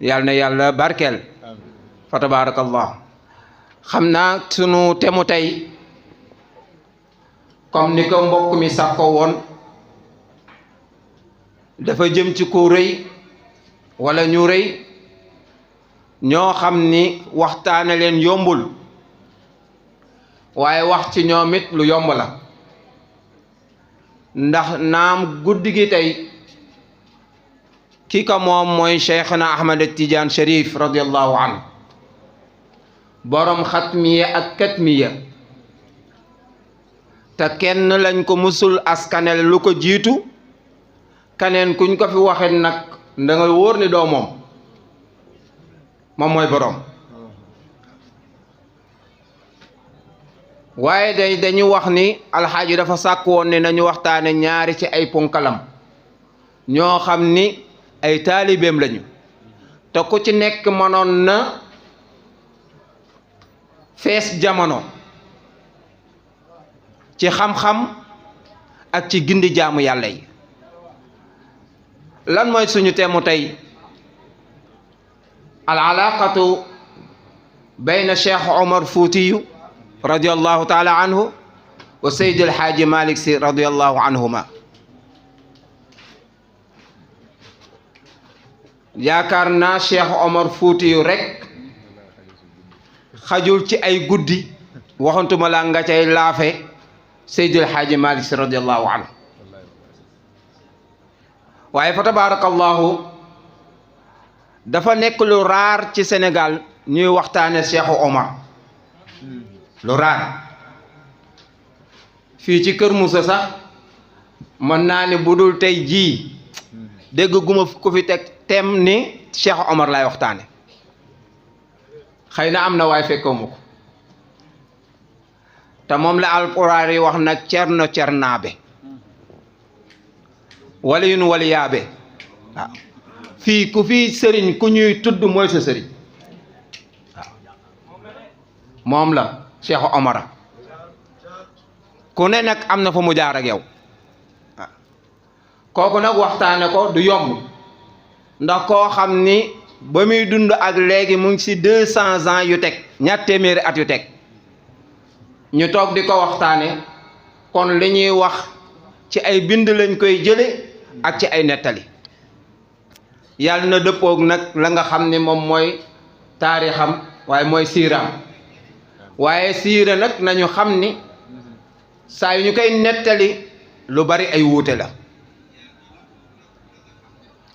yal na yàlla barkeel fa tabarakallah. xam naa sunu temu tey comme ni ko mbokk mi sax ko woon dafa jëm ci ku rëy wala ñu rëy ñoo xam ni waxtaane leen yombul waaye wax ci ñoom it lu yomb la ndax naam guddi gi tey ki ko moom mooy Cheikhna Ahmad Tidiane Cherif radiyallahu anhu borom xatmiya ak katmiya te kenn lañ ko musul askanel lu ko jiitu kaneen kuñ ko fi waxe nag da nga wóor ni doo moom mooy borom. waaye dañu wax ni alxaaji dafa sàkk woon ne nañu waxtaane ñaari ci ay ponkalam ñoo xam ni ay taalibeem lañu te ku ci nekk mënoon na fees jamono ci xam-xam ak ci gindi jaamu yàlla yi. lan mooy suñu teemu tey al alaqatu bayna Cheikh Omar Fuutiyu radiyallahu taala anhu wa Seydi El Hadji Malick Sy radiyallahu anhuma. yaakaar naa Cheikh Omar Fuutiyu rek xajul ci ay guddi waxantuma la nga cay laafe Seydi El Hadji Malick Sy radiyallahu anhu. waaye fa tabarakallahu dafa nekk lu raar ci Sénégal ñuy waxtaane Cheikh Omar lu raar fii ci Kër Moussa sax mën naa ne bu dul tey jii dégg guma ku fi teg tem ni Cheikh Omar lay waxtaane xëy na am na waaye fekkewuma ko te moom la alpulaar yi wax nag cerno cernaabe waliyun waliyaabe waaw fii ku fii sëriñ ku ñuy tudd mooy sa sëriñ waaw moom la Cheikh Omar ku ne nag am na fa mu jaar ak yow waaw kooku nag waxtaane ko du yomb ndax koo xam ni ba muy dund ak léegi mu ngi ci 200 ans yu teg ñaar téeméeri at yu teg ñu toog di ko waxtaane kon li ñuy wax ci ay bind lañ koy jële ak ci ay nettali yàlla na dëppoog nag la nga xam ne moom mooy taarixam waaye mooy siiraam waaye siira nag nañu xam ni saa yu ñu koy nettali lu bari ay wuute la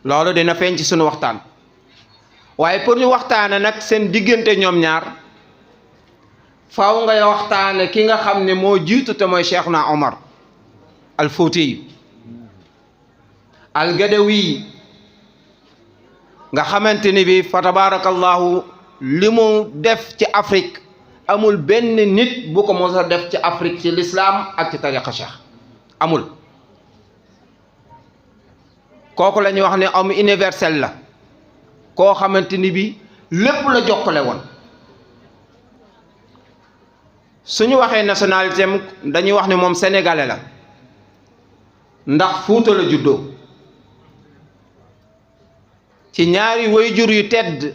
loolu dina feeñ ci sunu waxtaan waaye pour ñu waxtaane nag seen diggante ñoom ñaar faaw ngay waxtaane ki nga xam ne moo jiitu te mooy Cheikhna Omar al Fuuti al Gadawi nga xamante ni bi fa tabarakallahu li mu def ci Afrique amul benn nit bu ko mos a def ci Afrique ci l'islam ak ci tariqa Cheikh amul. kooku la ñuy wax ne homme universel la koo xamante ni bi lépp la jokkale woon. suñu waxee nationalité am dañuy wax ne moom sénégalais la ndax Fuuta la juddoo ci ñaari wayjur yu tedd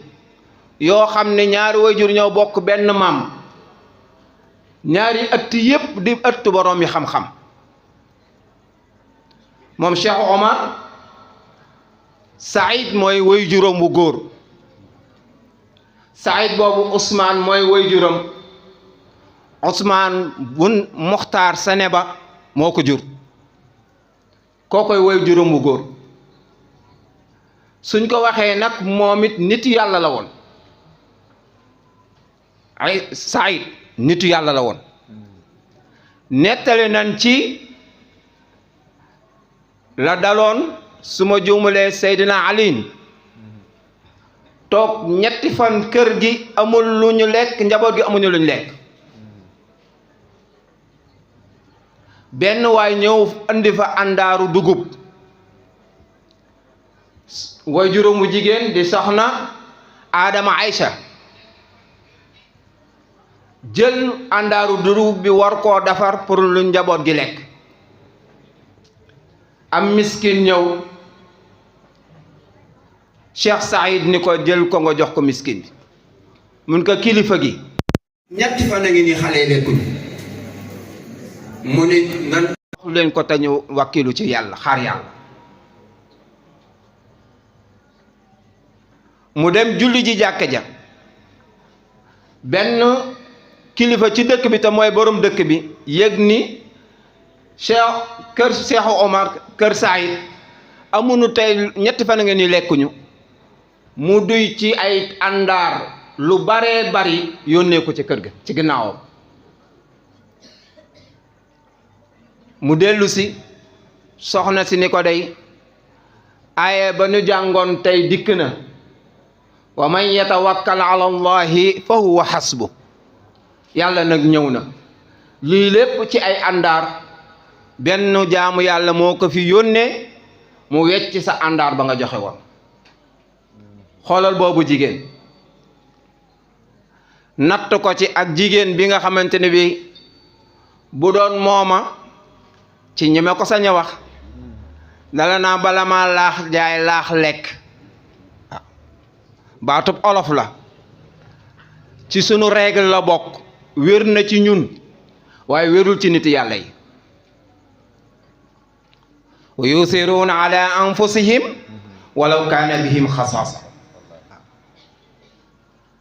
yoo xam ne ñaari wayjur ñoo bokk benn maam ñaari ëtt yépp di ëtt boroom yi xam-xam moom Cheikh Omar Saïd mooy wayjuram wu góor Saïd boobu Ousmane mooy wayjuram Ousmane bun Muxtaar Saneba moo ko jur kookoy wayjuram wu góor suñ ko waxee nag moom it nitu yàlla la woon ay Saïd nitu yàlla la woon nettali nañ ci la daloon su ma juumalee Seydina Ali toog ñetti fan kër gi amul lu ñu lekk njaboot gi amuñu lu ñu lekk benn waay ñëw andi fa àndaaru dugub way juróomu jigéen di soxna Adama Aïcha jël àndaaru dugub bi war koo defar pour lu njaboot gi lekk am miskin ñëw Cheikh Saïd ni ko jël ko nga jox ko miskin bi mun ko kilifa gi ñetti fan a ngi ni xale lekkul mu ni nan jox leen ko te ñu wàkkilu ci yàlla xaar yàlla mu dem julli ji jàkka ja benn kilifa ci dëkk bi te mooy borom dëkk bi yëg ni Cheikh Omar kër Saïd amuñu tey ñetti fan nga ni lekkuñu mu duy ci ay àndaar lu baree bari yónnee ko ci kër ga ci ginnaawam mu dellu si soxna si ni ko day aaye ba ñu jàngoon tey dikk na wa man yatawakkal ala allahi fa huwa hasbu yàlla nag ñëw na lii lépp ci ay àndaar benn jaamu yàlla moo ko fi yónnee mu wecc sa àndaar ba nga joxe woon xoolal boobu jigéen natt ko ci ak jigéen bi nga xamante ne bi bu doon mooma ci ñeme ko sañ a wax dala naa bala maa laax jaay laax lekk baatub olof la ci sunu règle la bokk wér na ci ñun waaye wérul ci nit yàlla yi wa yusiruuna ala anfusihim walaw kaana bihim xasaasa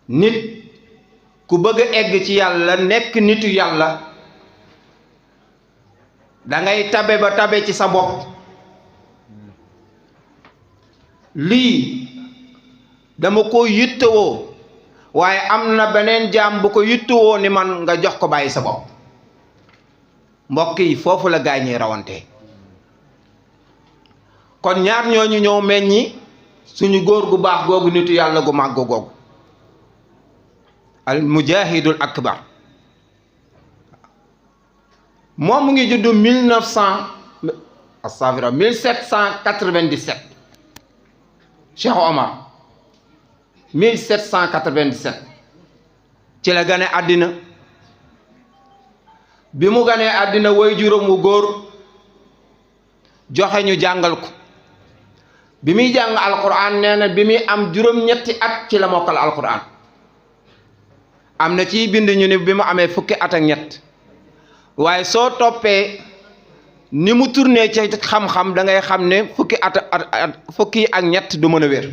nit ku bëgg a egg ci yàlla nekk nitu yàlla dangay tabe ba tabe ci sa bopp lii dama ko yittewoo waaye am na beneen jaam bu ko yittewoo ni man nga jox ko bàyyi sa bopp mbokk yi foofu la gaañee rawante kon ñaar ñooñu ñëw meññi suñu góor gu baax googu nitu yàlla gu màgg googu al mujahidul akbar moom mu ngi judd 1797 Cheikh Omar 1797 ci la gane àddina bi mu ganee àddina way juróom wu góor joxe ñu jàngal ko bi muy jàng alquran nee na bi muy am juróom-ñetti at ci la mokkal alquran am na ci bind ñu ni bi mu amee fukki at ak ñett waaye soo toppee ni mu tourné ci xam-xam da ngay xam ne fukki ak ñett du mën a wér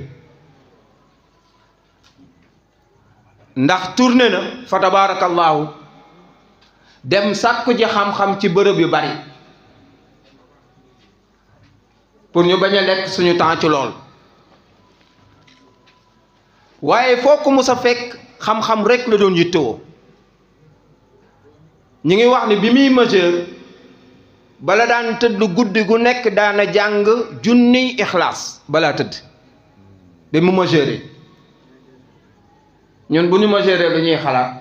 ndax tourné na fa tabaarakallaahu dem sàkku ji xam-xam ci bërëb yu bari pour ñu bañ a lekk suñu temps ci lool waaye foo ko mus a fekk xam-xam rek la doon yittewoo ñu ngi wax ni bi muy majeur bala daan tëdd guddi gu nekk daana jàng junniy ixlaas balaa tëdd bi mu majeure ñun bu ñu majeure lu ñuy xalaat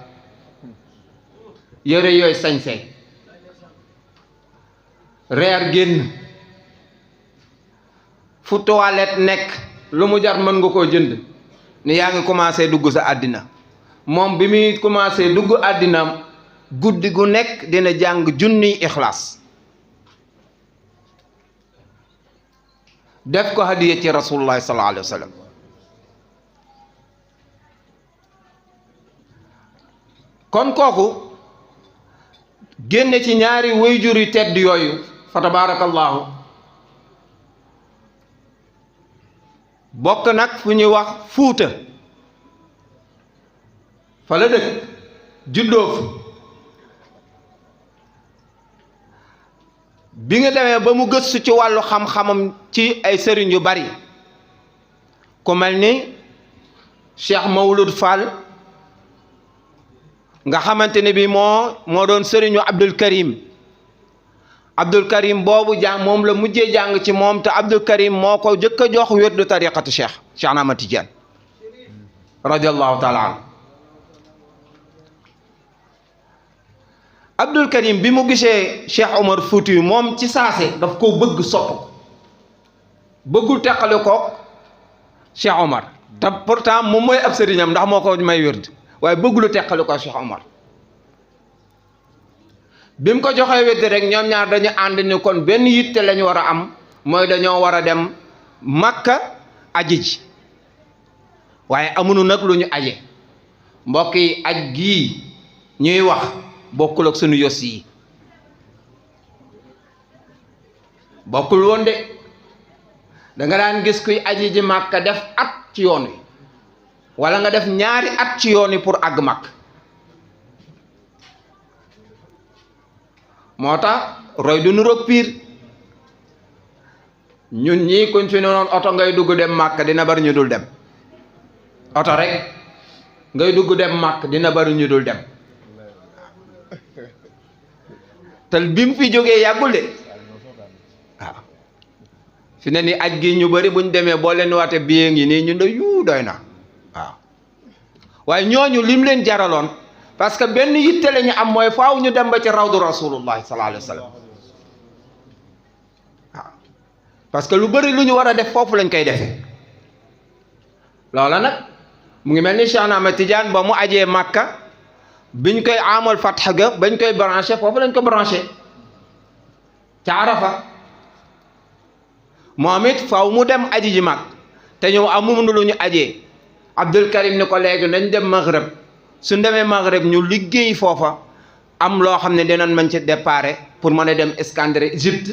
yëre yooyu sañse reer génn fu toilette nekk lu mu jar mën nga koo jënd ni yaa ngi commencé dugg sa àddina moom bi muy commencé dugg àddinaam guddi gu nekk dina jàng junniy ixlaas def ko hadiya ci rasulullahi sallallahu alayhi wa sallam kon kooku génne ci ñaari wayjur yu tedd yooyu fa tabarakallahu bokk nag fu ñuy wax Fuuta fa la dëkk juddoo fa bi nga demee ba mu gëstu ci wàllu xam-xamam ci ay sëriñ yu bari ku mel ni Cheikh Mawlud Fall nga xamante ne bi moo doon sëriñu Abdul Karim boobu jàng moom la mujjee jàng ci moom te Abdul Karim moo ko jëkk a jox wérdu tariqatu Cheikh Ahmad Tidiane radiallahu taala anhu Abdul Karim bi mu gisee Cheikh Omar Fouti yu moom ci saase daf koo bëgg sopp ko bëggul teqale ko Cheikh Omar te pourtant moom mooy ab sëriñam ndax moo ko may wérd waaye bëggulu teqale ko Cheikh Omar bi mu ko joxee wérd rek ñoom ñaar dañu ànd ni kon benn yitte lañu war a am mooy dañoo war a dem Makka aji ji waaye amuñu nag lu ñu aje mbokk yi aj gii ñuy wax bokkul ak sunu yos yi bokkul woon de da nga daan gis kuy aji ji Màkka def at ci yoon wi wala nga def ñaari at ci yoon wi pour àgg Màkk moo tax roy du nuroog piir ñun ñii kuñ fi noonu oto ngay dugg dem Màkk dina bari ñu dul dem oto rek ngay dugg dem Màkk dina bari ñu dul dem te bi mu fi jógee yàggul de waaw fi ne ni aj gi ñu bari buñ demee boo leen waate billet ngi nii ñu yu doy na waaw waaye ñooñu lim leen jaraloon parce que benn yitte la ñu am mooy faaw ñu dem ba ci rawdu rasulullahi sallallahu alayhi wa sallam waaw parce que lu bari lu ñu war a def foofu lañ koy defee loola nag mu ngi mel ni Cheikh Ahmad Tidiane ba mu ajee Màkka biñ koy amal fatx ga bañ koy branché foofu lañ ko branché ca Arafa moom it faaw mu dem aji ji Màkk te ñëw amuñu lu ñu ajee Abdul Karim ni ko léegi nañ dem Maghreb suñ demee Maghreb ñu liggéey foofa am loo xam ne dinañ mën ci déparé pour mën a dem Iskandrie Égypte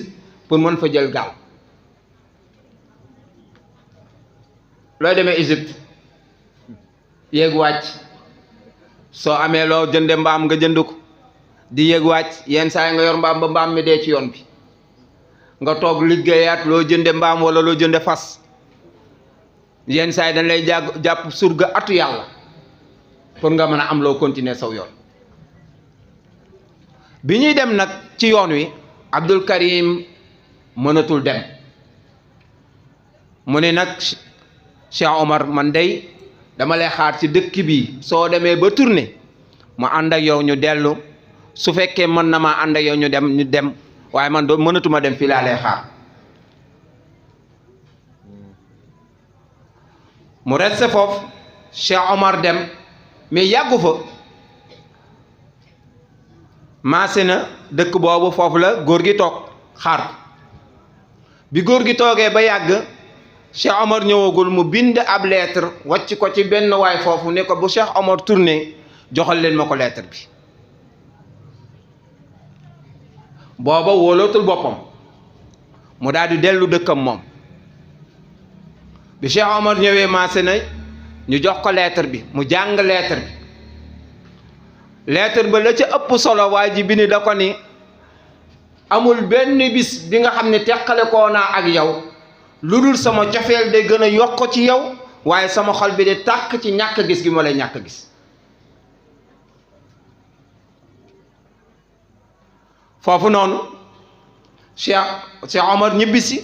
pour mën fa jël gaal looy demee Égypte yéeg wàcc soo amee loo jënde mbaam nga jënd ko di yéeg wàcc yenn saa yi nga yor mbaam ba mbaam mi dee ci yoon bi nga toog liggéeyaat loo jënde mbaam wala loo jënde fas yenn saa yi dañ lay jàpp surga atu yàlla pour nga mën a am loo continuer saw yoon bi ñuy dem nag ci yoon wi Abdul Karim mënatul dem mu ne nag Cheikh Omar man dey dama lay xaar ci dëkk bi soo demee ba tourné ma ànd ak yow ñu dellu su fekkee mën na maa ànd ak yow ñu dem waaye man doo mënatuma dem fii laa lay xaar mu resté foofu Cheikh Omar dem mais yàggu fa maase na dëkk boobu foofu la góor gi toog xaar bi góor gi toogee ba yàgg Cheikh Omar ñëwagul mu bind ab lettre wàcc ko ci benn waay foofu ne ko bu Cheikh Omar tourné joxal leen ma ko lettre bi booba wóolootul boppam mu daal di dellu dëkkam moom bi Cheikh Omar ñëwee maase na ñu jox ko lettre bi mu jàng lettre bi lettre ba la ca ëpp solo waa ji bi ni da ko ni amul benn bis bi nga xam ne teqale koo naa ak yow lu dul sama cofeel day gën a yokk ci yow waaye sama xol bi de tàkk ci ñàkk gis gi ma lay ñàkk gis foofu noonu Cheikh Omar ñibbisi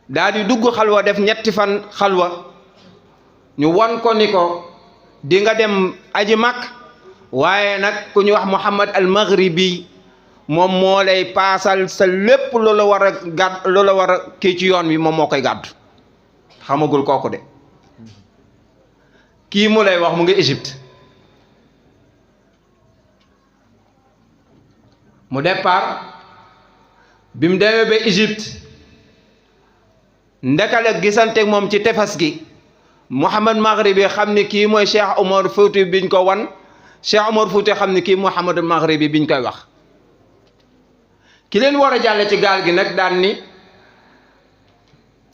daal di dugg xalwa def ñetti fan xalwa ñu wan ko ni ko di nga dem aji Makk waaye nag ku ñu wax Muhammad al Maghribi moom moo lay paasal sa lépp loola war a gàdd loola war a kii ci yoon wi moom moo koy gàddu xamagul kooku de kii mu lay wax mu ngi Égypte mu départ bi mu demee ba Égypte ndekale gisanteeg moom ci tefes gi Muhammad Maghribi xam ni kii mooy Cheikh Omar Fouti biñ ko wan Cheikh Omar Fouti xam ni kii Muhammad Maghribi biñ koy wax ki leen war a jàlle ci gaal gi nag daan ni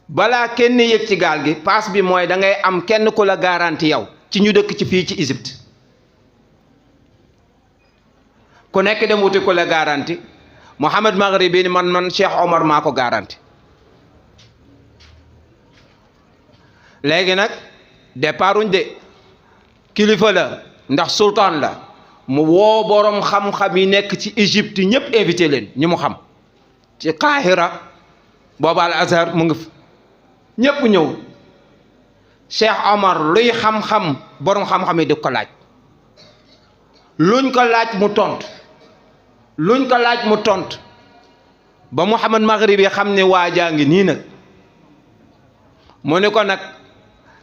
balaa kenn yëg ci gaal gi paas bi mooy da ngay am kenn ku la garanti yow ci ñu dëkk ci fii ci Égypte ku nekk dem wuti ku la garanti Muhammad Maghribi ni man Cheikh Omar maa ko garanti léegi nag départuñ de kilifa la ndax sultaan la mu woo borom xam-xam yi nekk ci Égypte ñëpp invité leen ñi mu xam ci Qahira booba al Azhar mu ngi fi ñëpp ñëw Cheikh Omar luy xam-xam borom xam-xam yi di ko laaj luñ ko laaj mu tontu luñ ko laaj mu tontu ba Muhammad Maghribi xam ne waajaa ngi nii nag mu ne ko nag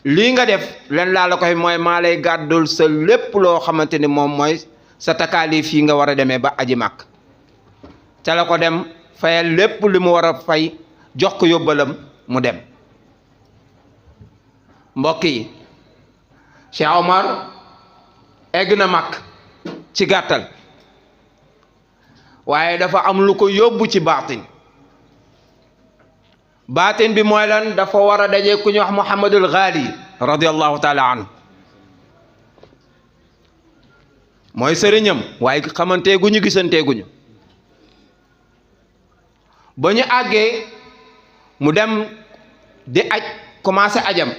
lii nga def leen laa la koy mooy maa lay gàddul sa lépp loo xamante ni moom mooy sa takaalif yi nga war a demee ba aji Màkk ca la ko dem fayal lépp li mu war a fay jox ko yóbbalam mu dem mbokk yi Cheikh Omar egg na mag ci gàttal waaye dafa am lu ko yóbbu ci baatin bi mooy lan dafa war a daje ku ñu wax Muhammadul Ghali radiyallahu taala anhu mooy sëriñam waaye xamanteeguñu gisanteeguñu ba ñu àggee mu dem di aj commencé ajam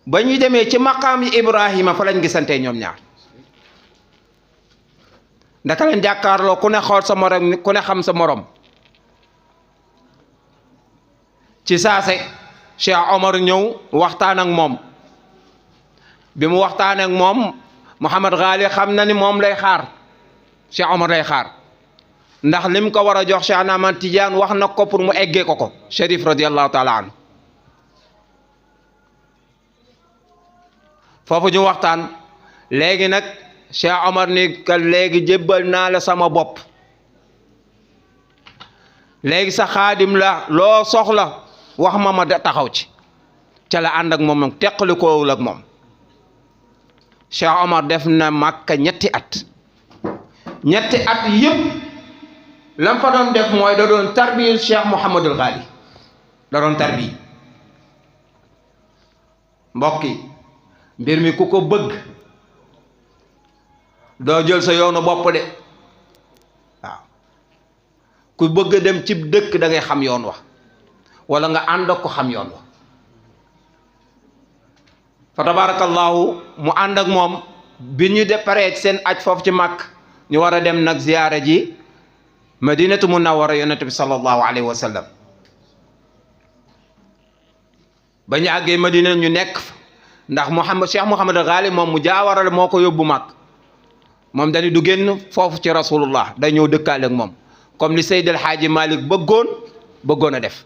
ba ñu demee ci maqaam yi Ibrahima fa lañ gisantee ñoom ñaar ndaka leen jàkkaarloo ku ne xool sa morom ku ne xam sa morom ci saase Cheikh Omar ñëw waxtaan ak moom bi mu waxtaan ak moom Mouhamad Ghali xam na ni moom lay xaar Cheikh Omar lay xaar ndax lim ko war a jox Cheikh Ahmad Tidiane wax na ko pour mu eggee ko Chérif radiyallahu taala anhu foofu ñu waxtaan léegi nag Cheikh Omar ni ka léegi jébbal naa la sama bopp léegi sa xaadim la loo soxla wax ma taxaw ci ca la ànd ak moom nag teqali koowul ak moom Cheikh Omar def na Makka ñetti at yëpp lam fa doon def mooy da doon tarbiyu Cheikh Mouhamadul Ghali da doon tarbiyu mbokk yi mbir mi ku ko bëgg doo jël sa yoonu bopp de waaw ku bëgg dem ci dëkk da ngay xam yoon wa wala nga ànd ak ko xam yoon wa fa tabarakallahu mu ànd ak moom bi ñu de paree seen aj foofu ci Makka ñu war a dem nag ziyaara ji Madinatu Munawwara yonent bi sallallahu alayhi wa sallam ba ñu àggee Madina ñu nekk ndax Cheikh Mouhamad Ghali moom mu jaawaral moo ko yóbbu mag moom dañu du génn foofu ci rasulullah day ñëw dëkkaale ak moom comme li Seydi El Hadji Malick bëggoon a def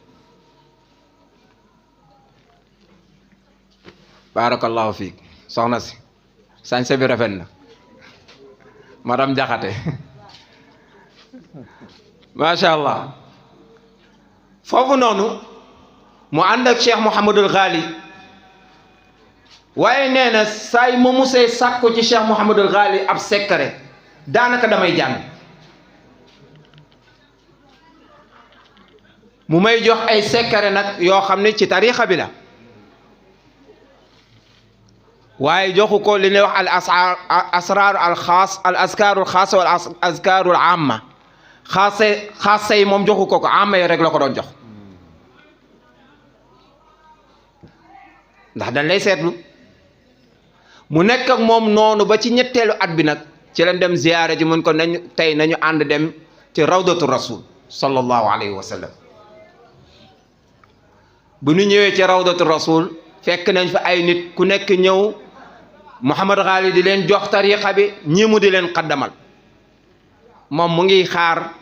barakallahu fiik soxna si sañse bi rafet na madame Jaxate macha allah foofu noonu mu ànd ak Cheikh Mouhamadul Ghali waaye nee na saay ma musee sàkku ci Cheikh Mouhamadul Ghali ab secret daanaka damay jàng mu may jox ay secret nag yoo xam ne ci tariixa bi la waaye joxu ko li ñuy wax al asrar al xaas al askaarul xaasa wal askaarul amma xaasa yi moom joxu ko amma yi rek la ko doon jox ndax dañ lay seetlu mu nekk ak moom noonu ba ci ñetteelu at bi nag ci lañ dem ziyaara ji mun ko nañu ànd dem ci rawdatu rasul sallallahu alayhi wa sallam bu ñu ñëwee ci rawdatu rasul fekk nañ fa ay nit ku nekk ñëw Mouhamad Ghali di leen jox tariqa bi ñii mu di leen xaddamal moom mu ngi xaar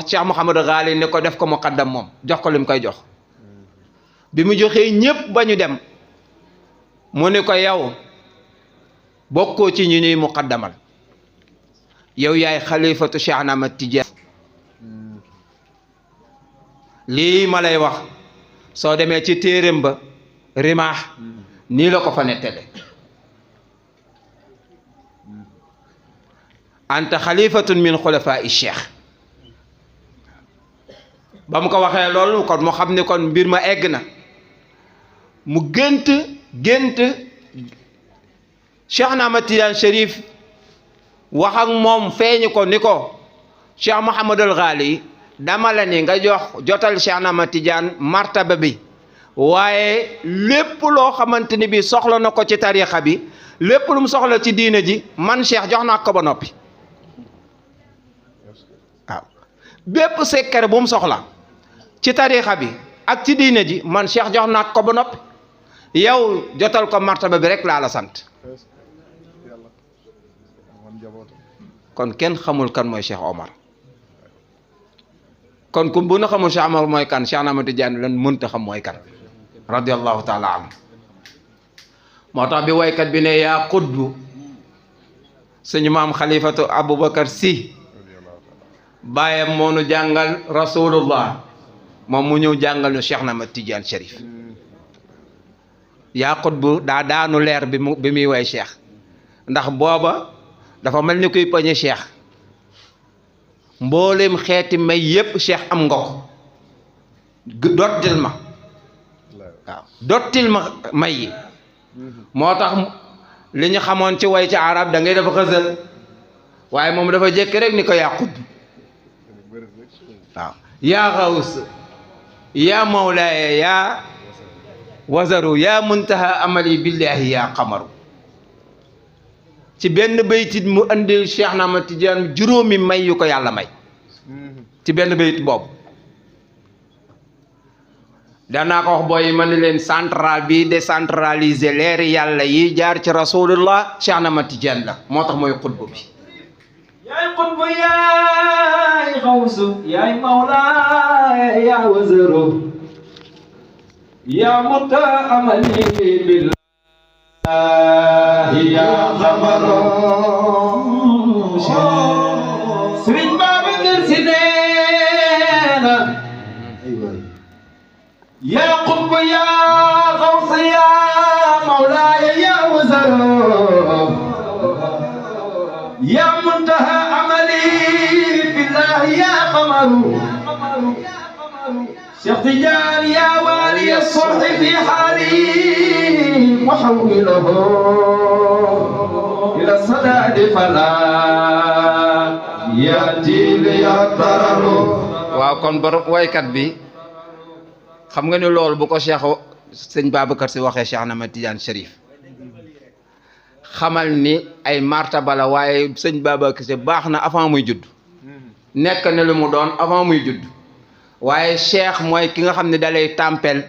Cheikh Mouhamad Ghali ne ko def ko mu xaddam moom jox ko li mu koy jox bi mu joxee ñépp ba ñu dem mu ne ko yow bokkoo ci ñu ñuy muqaddamal yow yaay xalifatu Cheikh Ahmad Tidiane lii ma lay wax soo demee ci téeréem ba rimaax nii la ko fa nettale anta xalifatun min xulafaa'i cheikh ba mu ko waxee loolu kon mu xam ne kon mbir ma egg na mu gént Cheikh Ahmad Tidiane Chérif wax ak moom feeñu ko ni ko Cheikh Mouhamadul Ghali dama la ni nga jotal Cheikh Ahmad Tidiane martaba bi waaye lépp loo xamante ni bi soxla na ko ci tarixa bi lépp lu mu soxla ci diine ji man Cheikh jox naa ko ba noppi waaw bépp secret bu mu soxla ci tarixa bi ak ci diine ji man Cheikh jox naa ko ba noppi yow jotal ko martaba bi rek laa la sant kon kenn xamul kan mooy Cheikh Omar kon ku bu na xamul Cheikh Omar mooy kan Cheikh Ahmad Tidiane lan mënta xam mooy kan radiyallahu taala anhu moo tax bi waykat bi ne yaa qutbu suñu maam xalifatu Aboubacar Sy bàyyam moo nu jàngal rasulullah moom mu ñëw jàngal ñu Cheikh Ahmad Tidiane Chérif yaa xutbu daa daanu leer bi muy way cheikh ndax booba dafa mel ni kuy poñe cheikh mboolem xeeti may yépp cheikh am nga ko dottil ma waaw dottil ma may yi moo tax li ñu xamoon ci way ci arab da ngay dafa xësal waaye moom dafa jékki rek ni ko yaa xutb waaw yaa xaws yaa mawlaaya yaa wazaru yaa muntaha amali billahi yaa xamaru ci benn baytit mu andil Cheikh na Ahmad Tidiane juróomi may yu ko yàlla may ci benn bayit boobu danaa ko wax booy ma ne leen central bi décentralisé leeri yàlla yi jaar ci rasulullah Cheikh na Ahmad Tidiane la moo tax mooy xutbu bi yaay xutbu yaay xawsu yaay mawlaaya yaa wazaru yaa muntaha amali billahi yaa xamaru Sëriñ Babacar Si neena yaa xutbu yaa xawsu yaa mawlaaya yaa wazaru yaa muntaha amali billahi yaa xamaru Cheikh Tidiane yaa waali الصلح في حالي محوله إلى الصلاة فلا يأتي لي الضرر. waaw kon borom waykat bi xam nga ni loolu bu ko Cheikh sëñ Babacar Si waxee Cheikh Ahmad Tidiane Chérif xamal ni ay martaba la waaye sëñ Babacar Si baax na avant muy judd nekk na lu mu doon avant muy judd waaye Cheikh mooy ki nga xam ne dalay tàmpel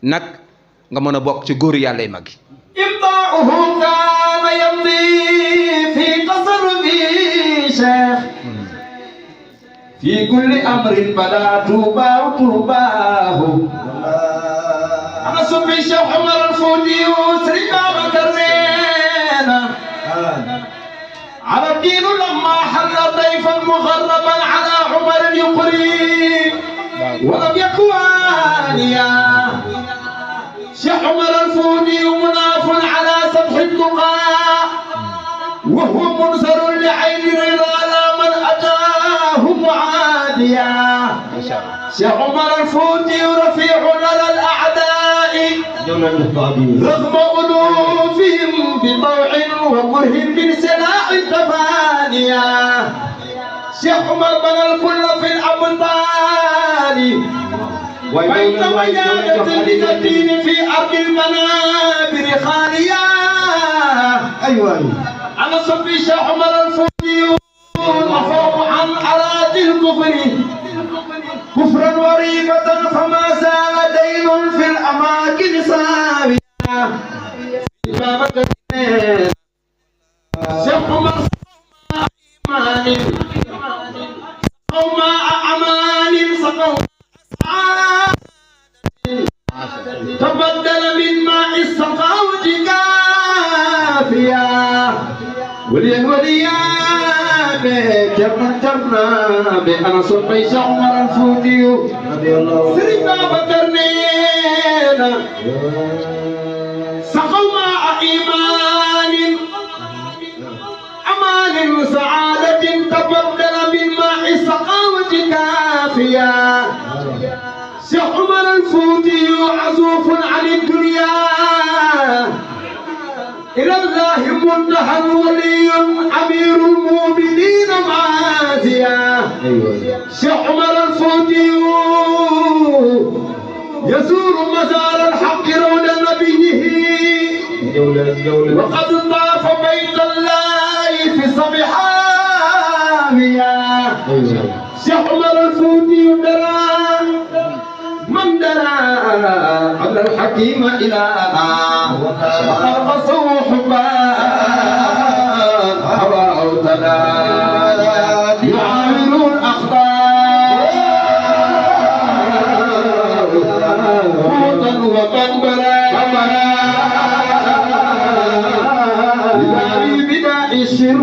nag nga mën a bokk ci góor yàlla yu mag yi. إبطاؤه كان يمضي في تصرفه شيخ في كل أمر فلا توباه توباه أنا صبي الشيخ عمر الفوتي وسري بابكر على الدين لما حل ضيفا مغربا على عمر يقري ولم يكن واليا شيخ عمر الفوتي مناف على سفح التقى وهو منصر لعين رضا على من أتاه معاديا شيخ عمر الفوتي رفيع لدى الأعداء رغم أنوفهم بطوع وكره من سلاح التفانيا شيخ عمر بنى الكل في الأبطال وبين وجادة للدين في أرض المنابر خالية. أيوة أنا صبي شيخ عمر الفوتي وفوق عن أراضي الكفر كفرا وريبة فما زال دين في الأماكن ساوية. شيخ عمر إيمان سقوا ماء أمان سقوا تبدل من ماء السقاوة كافيا وليا جرنا بأنا صبي شيخ عمر الفوتي سري بابكر نينا سقوا ماء إيمان أمان سعادة تبدل من ماء السقاوة كافيا شيخ عمر الفوتي عزوف عن الدنيا إلى الله منتهى ولي أمير المؤمنين معازيا شيخ عمر الفوتي يزور مزار الحق رود نبيه وقد طاف بيت الله في صبحانيا شيخ عمر الفوتي درى من درى أن الحكيم إلهنا وخلق صوحبا هوى أوتنا يعامل الأخبار فوتا وقنبرا لله بداء الشرك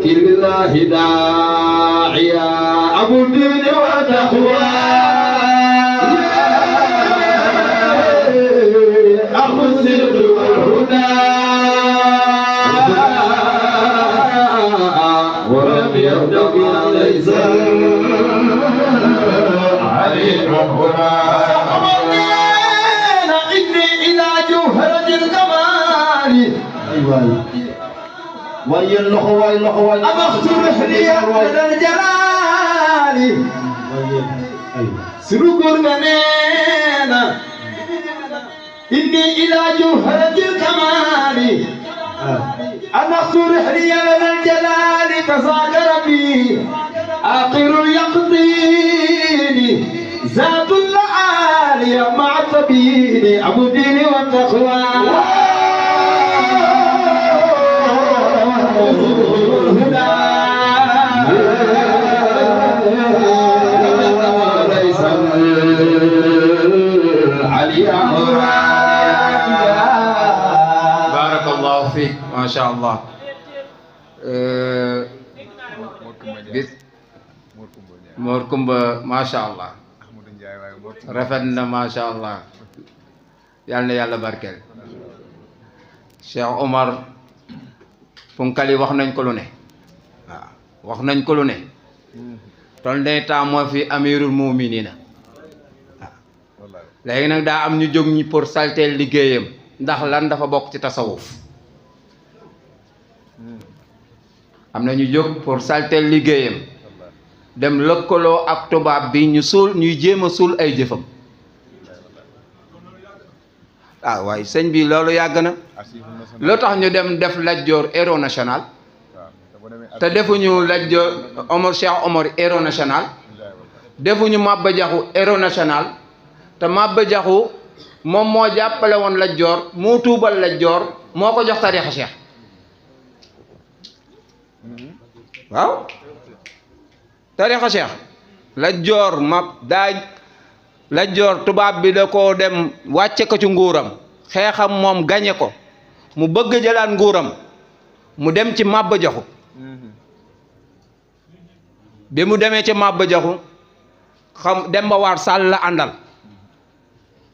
لله داعيا أبو الدين وتقوى الكمال waaye loxo waay loxo waay أبخت رحلي من الجلال سرقر منينا إني إلى جوهرة الكمال أبخت رحلي من الجلال فزاد ربي آخر اليقطين ذات العالي مع الطبيب أبو الدين والتقوى barakallahu fiik masha Allah bis Mor Kumba masha Allah rafet na masha Allah yal na yàlla barkeel Cheikh Omar punkali wax nañ ko lu ne waaw wax nañ ko lu ne tol ne temps moo fi amirul muminina waaw léegi nag daa am ñu jóg ñi pour salteel liggéeyam ndax lan dafa bokk ci tasawuf am na ñu jóg pour salteel liggéeyam dem lëkkaloo ak tubaab bi ñu suul ñuy jéem a suul ay jëfam ah waaye sëñ bi loolu yàgg na lu tax ñu dem def Lat Joor héros national te defuñu Lat Joor Cheikh Omar héros national defuñu Maba Jaxu héros national te Maba Jaxu moom moo jàppale woon Lat Joor moo tuubal Lat Joor moo ko jox tariixa Cheikh waaw tariixa Cheikh Lat Joor Lat Joor tubaab bi da ko dem wàcce ko ci nguuram xeexam moom gañe ko mu bëgg jëlaat nguuram mu dem ci Maba Jaxu bi mu demee ci Maba Jaxu xam Demba War Sall la àndal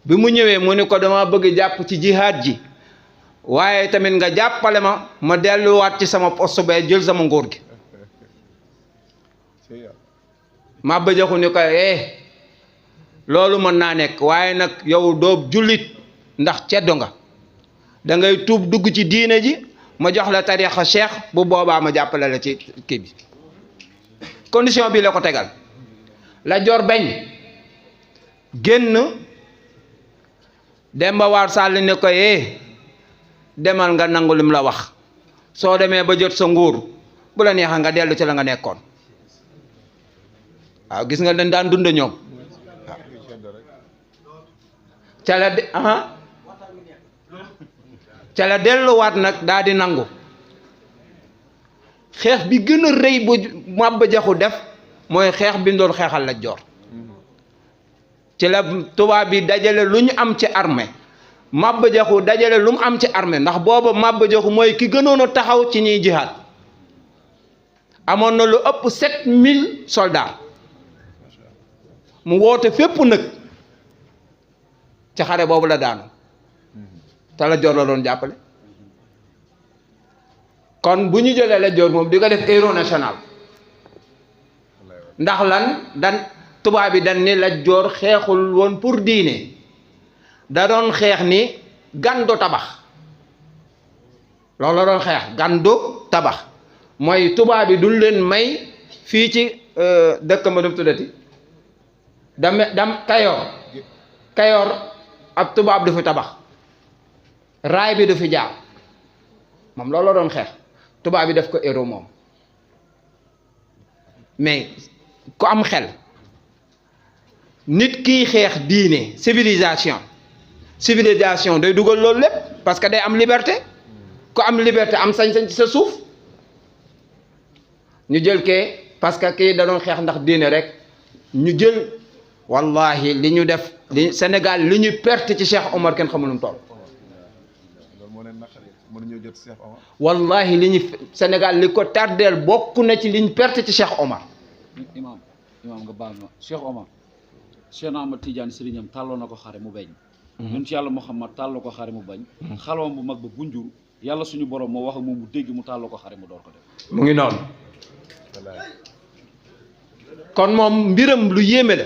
bi mu ñëwee mu ni ko dama bëgg jàpp ci jihaad ji waaye tamit nga jàppale ma delluwaat ci sama poste ba jël sama nguur gi Maba Jaxu ni ko loolu mën naa nekk waaye nag yow doo jullit ndax ceddo nga da ngay tuub dugg ci diine ji ma jox la tariixa Cheikh bu boobaa ma jàppale la ci kii bi condition bi la ko tegal Lat Joor bañ génn Demba War Sall ne ko demal nga nangu lim la wax soo demee ba jot sa nguur bu la neexee nga dellu ci la nga nekkoon waaw gis nga dañ daan dund ñoom ca la delluwaat nag daal di nangu xeex bi gën a rëy bu Maba Jaxu def mooy xeex bi doon xeexal Lat Joor ci la tubaab bi dajale lu ñu am ci armée Maba Jaxu dajale lu mu am ci armée ndax booba Maba Jaxu mooy ki gënoon a taxaw ci ñuy jihaad amoon na lu ëpp 7000 soldats mu woote fépp nag ci xare boobu la daanu te Lat Joor la doon jàppale kon bu ñu jëlee Lat Joor moom di ko def héros national ndax lan tubaab bi dañ ni Lat Joor xeexul woon pour diine da doon xeex ni gando tabax loolu la doon xeex gando tabax mooy tubaab bi duñ leen may fii ci dëkk ma dum tuddati dam Kayoor ab tubaab du fi tabax raay bi du fi jaar moom loolu la doon xeex tubaab bi def ko héros moom mais ku am xel nit kiy xeex diine civilisation day dugal loolu lépp parce que day am liberté ku am liberté am sañ-sañ ci sa suuf ñu jël kee parce que kii da doon xeex ndax diine rek ñu jël wallahi li ñu def li Sénégal li ñu perte ci Cheikh Omar kenn xamul nu mu toll wallahi li ñu Sénégal li ko tardeel bokk na ci li ñu perte ci Cheikh Omar imam nga baal ma Cheikh Omar Cheikh Ahmad Tidiane sëriñam tàlloo na ko xare mu bañ ñun ci yàlla Muhammad tàlloo ko xare mu bañ xalawam bu mag ba gunjur yàlla suñu borom moo wax ak moom mu dégg mu tàlloo ko xare mu door ko def mu ngi noonu kon moom mbiram lu yéeme la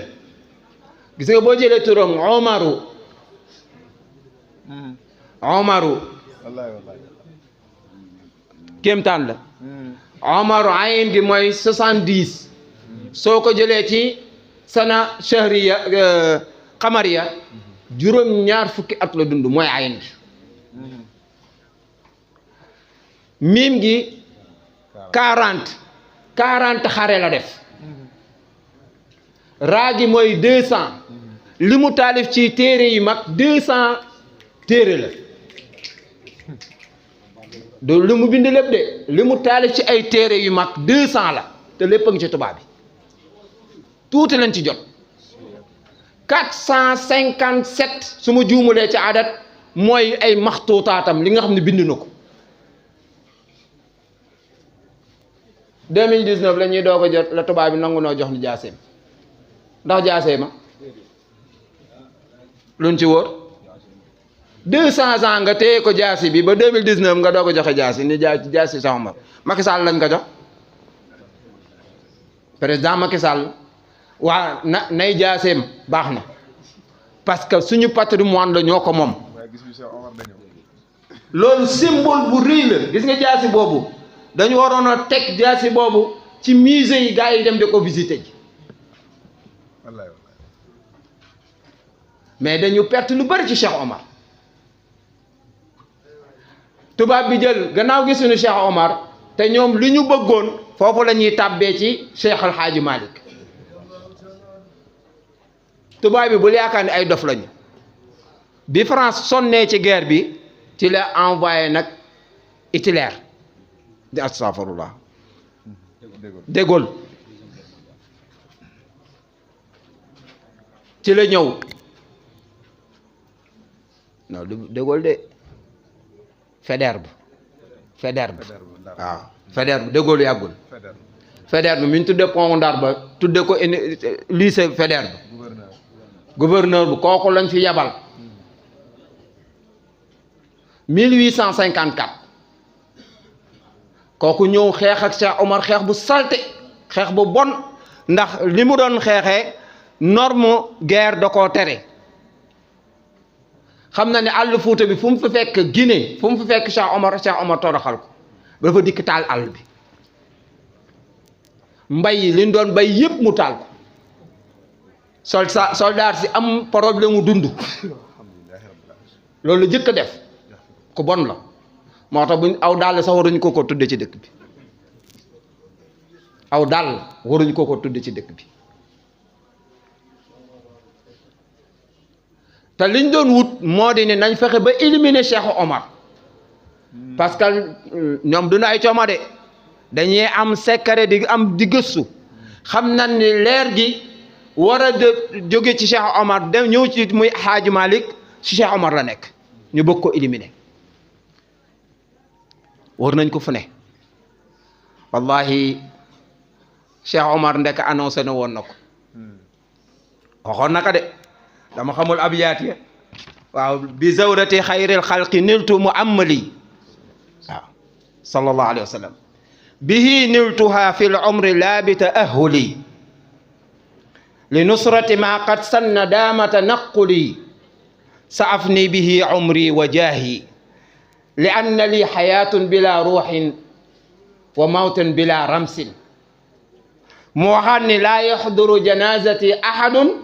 gis nga boo jëlee turam Omaru kéemtaan la Omaru ayin gi mooy 70 soo ko jëlee ci sana shahriya xamariya juróom-ñaar fukki at la dund mooy ayin gi miim gi 40 xare la def raa gi mooy 200 li mu taalif ci téere yi mag 200 téere la du li mu bind lépp de li mu taalif ci ay téere yu mag 200 la te lépp a ngi ci tubaab bi tuuti lañ ci jot 457 su ma juumulee ci adat mooy ay maxtuutaatam li nga xam ne bind na ko 2019 la ñuy doog a jot la tubaab bi nangu noo jox ni jaaseem ndax jaasee ma luñ ci wóor 200 ans nga téye ko jaasi bi ba 2019 nga doog a joxe jaasi ni jaasi Cheikh Omar Macky Sall lañ ko jox président Macky Sall waa nay jaaseem baax na parce que suñu patrimoine la ñoo ko moom loolu symbole bu rëy la gis nga jaasi boobu dañu waroon a teg jaasi boobu ci musée yi gars yi dem di ko visiter ji mais dañu perte lu bari ci Cheikh Omar tubaab bi jël gannaaw gi suñu Cheikh Omar te ñoom li ñu bëggoon foofu la ñuy tàbbee ci Cheikh Al Hadji Malick tubaab bi bul yaakaar ne ay dof lañu bi France sonnee ci guerre bi ci la envoyé nag Hitler di astafurlah de Gaulle ci la ñëw non du de Gaulle de Faidherbe waaw Faidherbe de Gaulle yàggul Faidherbe mi ñu tudde pont Ndar ba tudde ko lycée Faidherbe gouverneur bu kooku lañ fi yabal 1854 kooku ñëw xeex ak Cheikh Omar xeex bu salte xeex bu bon ndax li mu doon xeexee norme guerre da koo tere xam na ne àll Fuuta bi fu mu fi fekk Guinée fu mu fi fekk Cheikh Omar toroxal ko dafa dikk taal àll bi mbay yi li ñu doon bay yëpp mu taal ko soldat si am problème mu dund loolu la jëkk a def ku bon la moo tax buñ aw dàll sax waruñu ko tudde ci dëkk bi aw dàll waruñu ko tudde ci dëkk bi te liñ doon wut moo di ne nañ fexe ba éliminer Cheikh Omar parce que ñoom duñu ay cooma de dañuy am secret di gëstu xam nañ ni leer gi war a jóge ci Cheikh Omar dem ñëw ci muy Hadji Malick ci Cheikh Omar la nekk ñu bëgg ko éliminer war nañ ko fu ne wallahi Cheikh Omar ndek annoncé na woon na ko waxoon na ko de dama xamul abiyaat ya waaw bi zawrati xayril xalqi niltu mu amali waaw sallallahu alayhi wa sallam bihi niltuha fi l umri la bi taahuli li nusrati ma qad sanna daama tanaquli sa afni bihi umri wa jaahi li anna li xayaatun bila ruuxin wa mawtun bila ramsin mu waxaat ni laa yaxduru janazati ahadun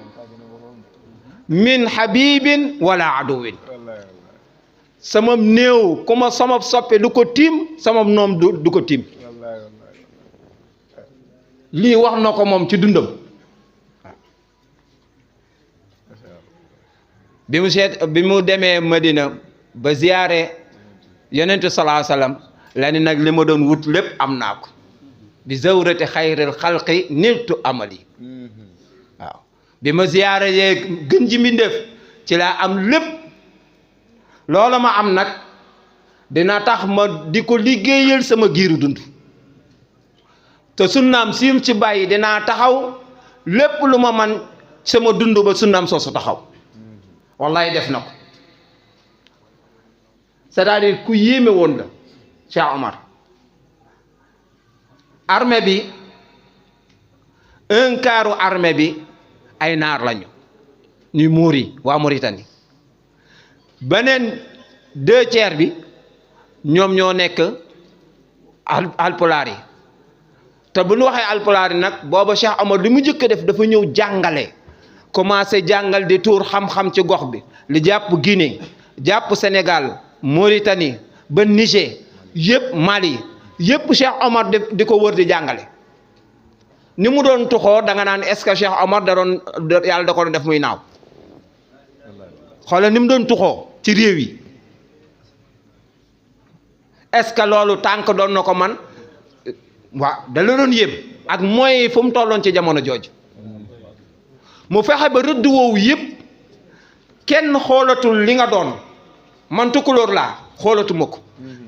min habibin wala aduwin sama néew ku ma sama soppe du ko tiim sama noom du ko tiim lii wax na ko moom ci dundam bi mu demee Madina ba ziyaare yonentu salaa sallam la ni nag li ma doon wut lépp am naa ko bi zawrati xayril xalqi niltu amali waaw bi ma ziyaare yee gën ji mbindéef ci laa am lépp loola ma am nag dina tax ma di ko liggéeyal sama giiru dund te sunnaam siim ci bàyyi dinaa taxaw lépp lu ma man sama dund ba sunnaam soosu taxaw wallahi def na ko c'est-à-dire ku yéeme woon la Cheikh Omar armée bi un quart armée bi ay naar lañu ñuy muur yi waa Mauritanie beneen 2/3 bi ñoom ñoo nekk alpulaar yi te bu ñu waxee alpulaar yi nag booba Cheikh Omar li mu njëkk a def dafa ñëw jàngale commencé jàngal di tuur xam-xam ci gox bi li jàpp Guinée jàpp Sénégal Mauritanie ba Niger yëpp Mali yëpp Cheikh Omar di ko wër di jàngale ni mu doon tuxoo da nga naan est-ce que Cheikh Omar yàlla da ko doon def muy naaw xoolal ni mu doon tuxoo ci réew yi est-ce que loolu tànk doon na ko man waaw da la doon yëpp ak mooy fu mu tolloon ci jamono jooju mu fexe ba rëdd woowu yëpp kenn xoolatul li nga doon man tukulóor laa xoolatuma ko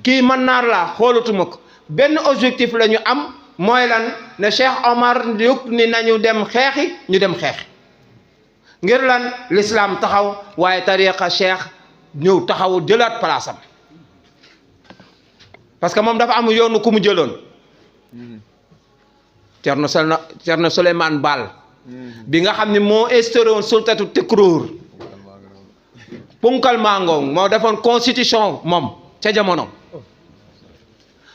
kii man naar laa xoolatuma ko benn objectif la ñu am mooy lan ne Cheikh Omar yëpp ni nañu dem xeexi ñu dem xeexi ngir lan l'islam taxaw waaye tariqa Cheikh ñëw taxaw jëlaat place am parce que moom dafa am yoonu ku mu jëloon Cerno Souleymane Baal bi nga xam ne moo instauré woon sultatu Tekruur punkal mangoong moo defoon constitution moom ca jamono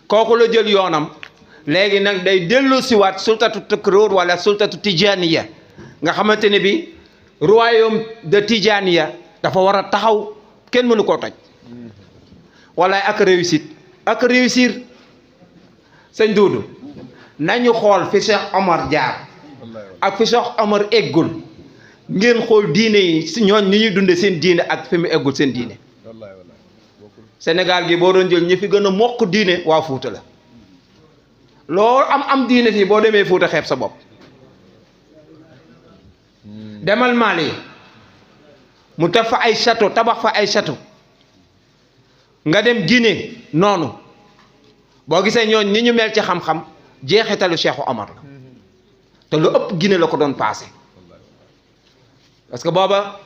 kooku la jël yoonam léegi nag day dellu siwaat sultatu Tekruur wala sultatu Tijaniya nga xamante ne bi royaume de Tijaniya dafa war a taxaw kenn mënu koo toj wala ak réussir sëñ Duudu nañu xool fi Cheikh Omar jaar ak fi Cheikh Omar eggul ngeen xool diine yi si ñooñ ni ñuy dunde seen diine ak fi mu eggul seen diine Sénégal gi boo doon jël ñi fi gën a mokk diine waa Fuuta la loolu am diine fii boo demee Fuuta xeeb sa bopp demal Mali mu taf fa ay château tabax fa ay château nga dem Guinée noonu boo gisee ñooñ ni ñu mel ci xam-xam jeexitalu Cheikh Omar la te lu ëpp Guinée la ko doon passé parce que booba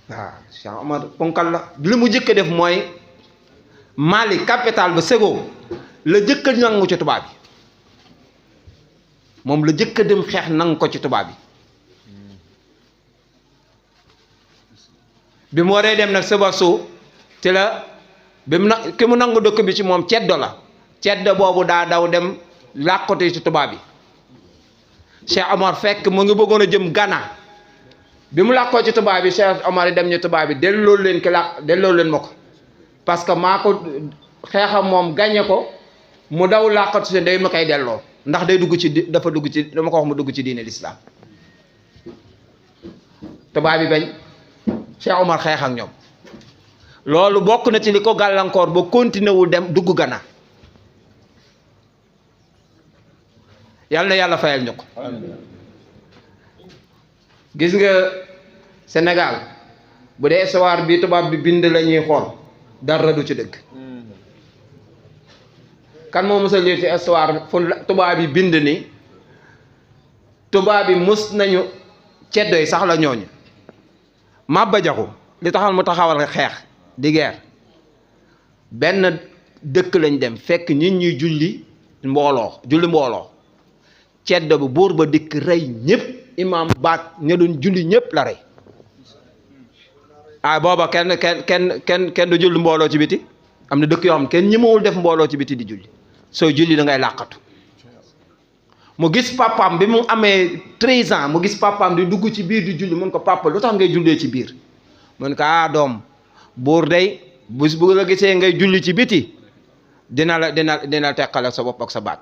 waaw Cheikh Omar ponkal la li mu jëkk a def mooy Mali capitale ba Ségou la jëkk a nangu ci tubaab bi moom la jëkk a dem xeex nangu ko ci tubaab bi mu waree dem nag Sébassou ci la bi mu ki mu nangu dëkk bi ci moom ceddo la ceddo boobu daa daw dem làqatu ci tubaab bi Cheikh Omar fekk mu ngi bëggoon a jëm Ghana bi mu làqoo ci tubaab bi Cheikh Omar yi dem ñu tubaab bi delloo leen ma ko parce que maa ko xeexam moom gañe ko mu daw làqatu si day ma koy delloo ndax day dugg ci dafa dugg ci dama ko wax mu dugg ci diine l'islam tubaab bi bañ Cheikh Omar xeex ak ñoom loolu bokk na ci li ko gàllankoor ba continué wul dem dugg Ghana yàlla na yàlla fayal ñu ko gis nga Sénégal bu dee histoire bi tubaab bi bind la ñuy xool dara du ci dëgg kan moo mës a lire ci histoire fu tubaab bi bind ni tubaab bi mës nañu ceddo yi sax la ñooñu Maba Jaxu li taxal mu taxawal xeex di guerre benn dëkk lañ dem fekk nit ñuy julli mbooloo ceddo bi buur ba dikk rey ñëpp imam baat ña doon julli ñëpp la rey booba kenn du julli mbooloo ci biti am na dëkk yoo xam kenn ñemewul def mbooloo ci biti di julli sooy julli da ngay làqatu mu gis papaam bi mu amee 13 ans mu gis papaam di dugg ci biir di julli mun ko papa lu tax ngay jullee ci biir mun ko doom buur day bu la gisee ngay julli ci biti dina teqale sa bopp ak sa baat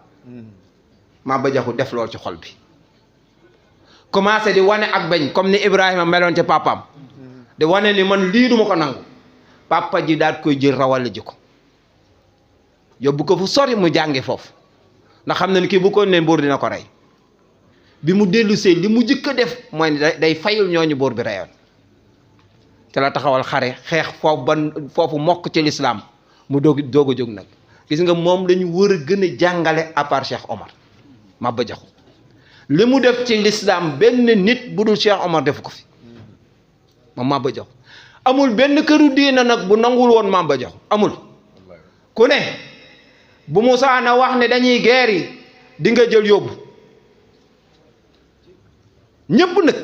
Maba Jaxu def lool ci xol bi commencé di wane ak bañ comme ni Ibrahima meloon ci papaam di wane ni man lii duma ko nangu papa ji daal koy jël rawale ji ko yóbbu ko fu sori mu jàngi foofu ndax xam na ni kii bu ko ne buur dina ko rey bi mu dellu see li mu jëkk a def mooy ni day fayul ñooñu buur bi reyoon te la taxawal xare xeex foofu mokk ci lislaam mu doog a jóg nag gis nga moom lañu war a gën a jàngale à part Cheikh Omar Maba Jaxu li mu def ci lislaam benn nit bu dul Cheikh Omar defu ko fi moom Maba Jaxu amul benn këru diina nag bu nangul woon Maba Jaxu amul ku ne bu Musaana wax ne dañuy guerre yi di nga jël yóbbu ñépp nag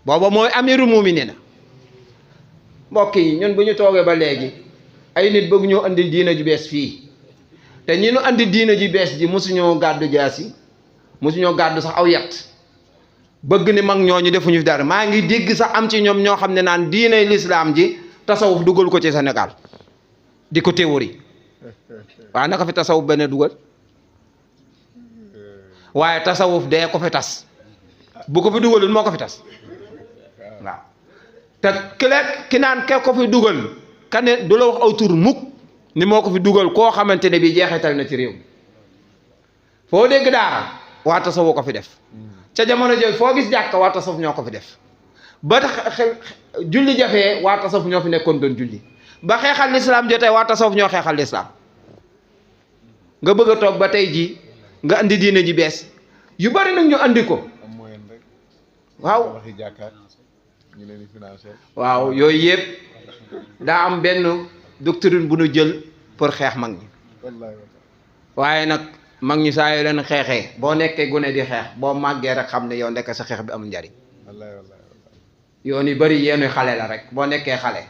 booba mooy amirul muminina mbokk yi ñun bu ñu toogee ba léegi ay nit bëgg ñoo andi diina ju bees fii te ñi ñu andi diina ji bees ji mosuñoo gàddu jaasi mosuñoo gàddu sax aw yat bëgg ni mag ñooñu defuñu fi dara maa ngi dégg sax am ci ñoom ñoo xam ne naan diinay lislaam ji tasawuf dugal ko ci Sénégal di ko théorie waaye naka fi tasawuf benn dugal waaye tasawuf dee ko fi tas bu ko fi dugalul moo ko fi tas waaw te ki naan ke ko fi dugal ka ne du la wax aw tur mukk ni moo ko fi dugal koo xamante ne bii jeexital na ci réew mi foo dégg daara waa tasawuf ko fi def ca jamono jooju foo gis jàkka waa tasawuf ñoo ko fi def ba tax julli jafee waa tasawuf ñoo fi nekkoon doon julli ba xeexal lislaam jotee waa tasawuf ñoo xeexal lislaam nga bëgg a toog ba tey jii nga andi diine ji bees yu bari nag ñu andi ko waaw waaw yooyu yëpp daa am benn doctrine bu nu jël pour xeex mag ñi waaye nag mag ñi saa yoo leen xeexee boo nekkee gune di xeex boo màggee rek xam ne yow ndekk sa xeex bi amul njariñ yoon yu bari yeenu xale la rek boo nekkee xale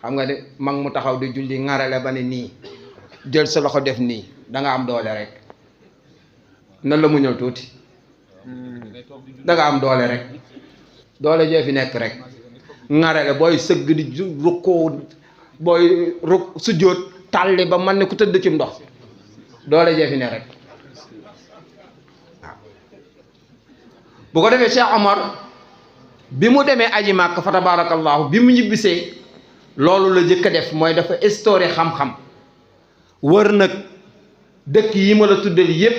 xam nga ne mag mu taxaw di julli ŋarale ba ne nii jël sa loxo def nii da nga am doole rek nan la mu ñëw tuuti da nga am doole rek doole jee fi nekk rek ŋarale booy sëgg di rukkoo booy sujjóot tàlli ba man ne ku tëdd ci ndox doole jee fi ne rek waaw bu ko defee Cheikh Omar bi mu demee aji màkk fa tabarakallahu bi mu ñibbisee loolu la jëkk a def mooy dafa histoire xam-xam wër nag dëkk yi ma la tuddal yépp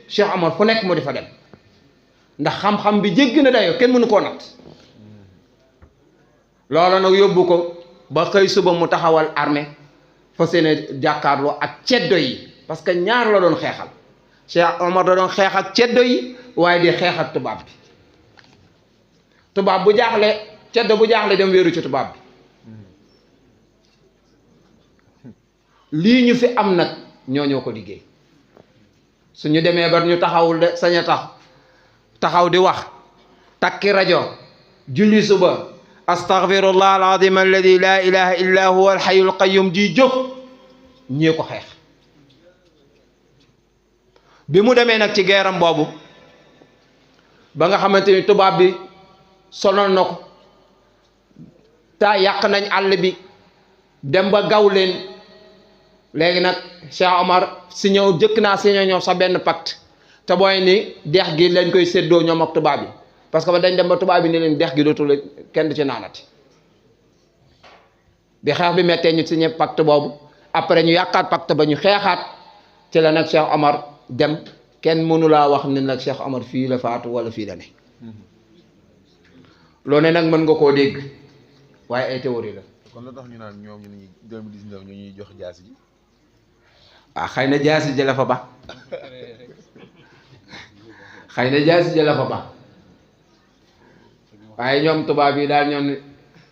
Cheikh Omar fu nekk mu di fa dem ndax xam-xam bi jéggi na dayoo kenn mënu koo natt loolu nag yóbbu ko ba xëy suba mu taxawal armée fa seene jàkkaarloo ak ceddo yi parce que ñaar la doon xeexal Cheikh Omar da doon xeex ak ceddo yi waaye di xeex ak tubaab bi tubaab bu jaaxle ceddo bu jaaxle dem wéeru ci tubaab bi lii ñu fi am nag ñoo ko liggéey suñu demee ba ñu taxawul de sañ a taxaw di wax takki rajo julli suba astaghfirullah alazim alladi la ilaha illa huwa alhayyul qayyum di jóg ñii ko xeex bi mu demee nag ci geeram boobu ba nga xamante ni tubaab bi sonal na ko ta yàq nañ àll bi dem ba gaw leen léegi nag Cheikh Omar si ñëw jëkk naa si ñëw sa benn pacte te booy ni dex gi lañ koy séddoo ñoom ak tubaab bi parce que ba dañ dem ba tubaab bi ni leen dex gi dootul kenn du ci naanati bi xeex bi mettee ñu signé pacte boobu après ñu yàqaat pacte ba ñu xeexaat ci la nag Cheikh Omar dem kenn mënu laa wax ne nag Cheikh Omar fii la faatu wala fii la ne loo ne nag mën nga koo dégg waaye ay théorie la. kon la tax ñu naan ñoom ñu ne 2019 ñu ñuy jox jaasi ji. ah xëy na jaasi ji la fa ba xëy na jaasi ji la fa ba waaye ñoom tubaab yi daal ñoom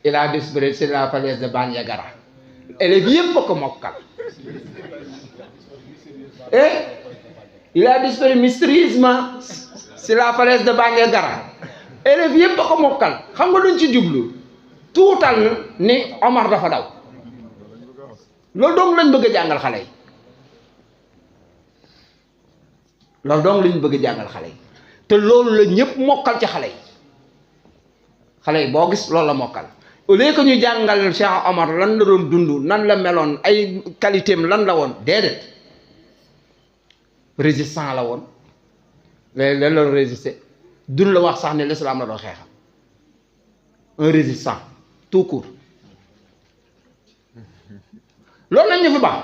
il a disparu sur la falaise de Bandiagara élèves yëpp a ko mokkal il a disparu mystérieusement sur la falaise de Bandiagara élèves yëpp a ko mokkal xam nga luñ ci jublu tuutal ni Omar dafa daw loolu dong lañ bëgg a jàngal xale yi loolu dong lañ bëgg a jàngal xale yi te loolu la ñëpp mokkal ci xale yi boo gis loolu la mokkal au lieu que ñu jàngal Cheikh Omar lan la doon dund nan la meloon ay qualité am lan la woon déedéet résistant la woon léegi lan la doon résister dun la wax sax ne l'islam la doon xeexam un résistant tout court loolu lañ ñu fi baax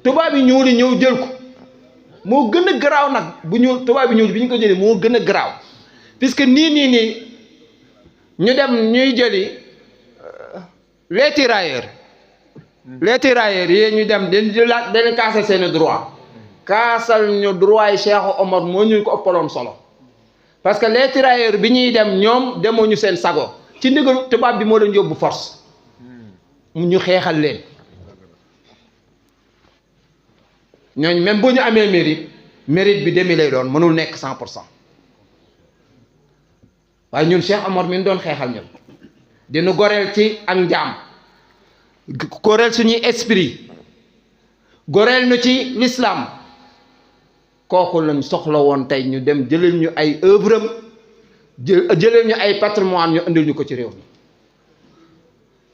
tubaab yi ñuul yi ñëw jël ko moo gën a garaaw nag bu ñu tubaab yi ñuul bi ñu ko jëlee moo gën a garaaw puisque nii ñu dem ñuy jëli les tirailleurs yi ñu dem dañ kaasal seeni droit kaasal ñu droit yi Cheikh Omar moo ñu ko ëppaloon solo parce que les tirailleurs bi ñuy dem ñoom demoo ñu seen sago ci ndigal tubaab bi moo leen yóbbu force mu ñu xeexal leen ñooñ même bu ñu amee mérite bi demi lay doon mënul nekk 100% waaye ñun Cheikh Omar mi ñu doon xeexal ñun dinu goreel ci ak njaam goreel suñuy esprit goreel nu ci l'islam kooku lañ soxla woon tey ñu dem jëlal ñu ay œuvre am jëlal ñu ay patrimoine ñu indil ñu ko ci réew mi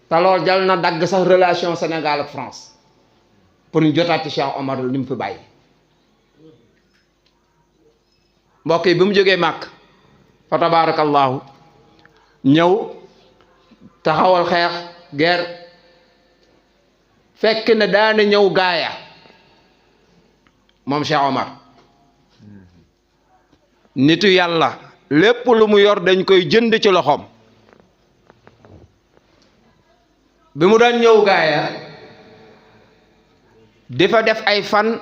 te lool jal na dagg sax relation Sénégal ak France pour ñu jotaat ci Cheikh Omar li mu fi bàyyi mbokk yi bi mu jógee màkk fa tabarakallahu ñëw taxawal xeex guerre fekk na daana ñëw gaaya moom Cheikh Omar nitu yàlla lépp lu mu yor dañ koy jënd ci loxoom bi mu daan ñëw gaaya di fa def ay fan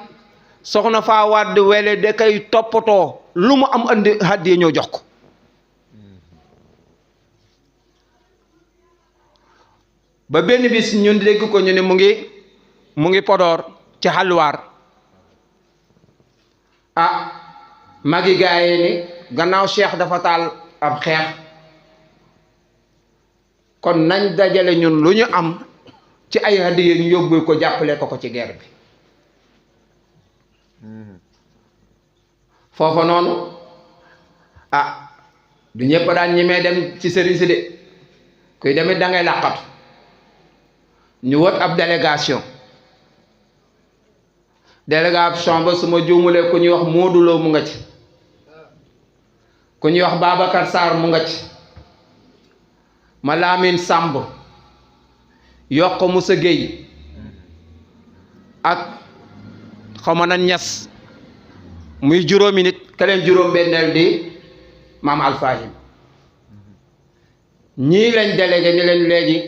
soxna faa wàdd wele da koy toppatoo lu mu am andi hàddiya ñëw jox ko ba benn bis ñun dégg ko ñu ne mu ngi Podor ci xalwaar magi gaaye ni gannaaw cheikh dafa taal ab xeex kon nañ dajale ñun lu ñu am ci ay hadiya ñu yóbbul ko jàppale ko ci guerre bi foofa noonu du ñëpp daan ñemee dem ci sëriñ si de kuy demit da ngay làqatu ñu wët ab délégation ba su ma juumulee ku ñuy wax Modou Lo mu nga ci ku ñuy wax Babacar Sarr mu nga ci Malamine Samb yokk Moussa Gueye ak xawma na Ñas muy juróomi nit keleen juróom benneel di maam Alfahim ñii lañ délégué ni leen léegi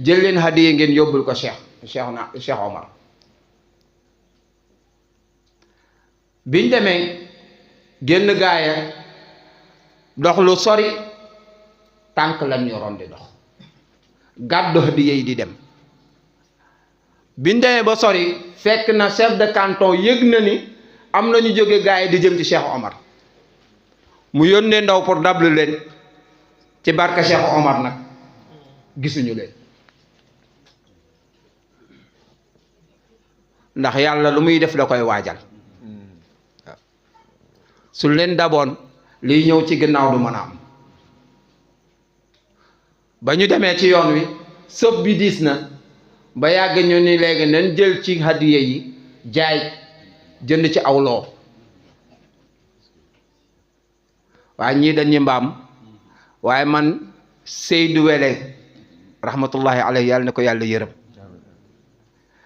jël leen hadiya ngeen yóbbul ko Cheikh Omar biñ demee génn gaaya dox lu sori tànk lañ yoroon di dox gàddu hadiya yi di dem biñ demee ba sori fekk na chef de canton yëg na ni am na ñu jóge gaaya di jëm ci Cheikh Omar mu yónnee ndaw pour dablu leen ci barka Cheikh Omar nag gisuñu leen ndax yàlla lu muy def da koy waajal su leen daboon liy ñëw ci ginnaaw du mën a am ba ñu demee ci yoon wi sëf bi diis na ba yàgg ñu ni léegi nañ jël ci hadiya yi jaay jënd ci awloo waaye ñii dañuy mbaam waaye man Seydou Wele rahmatullahi alayhi yàlla na ko yàlla yërëm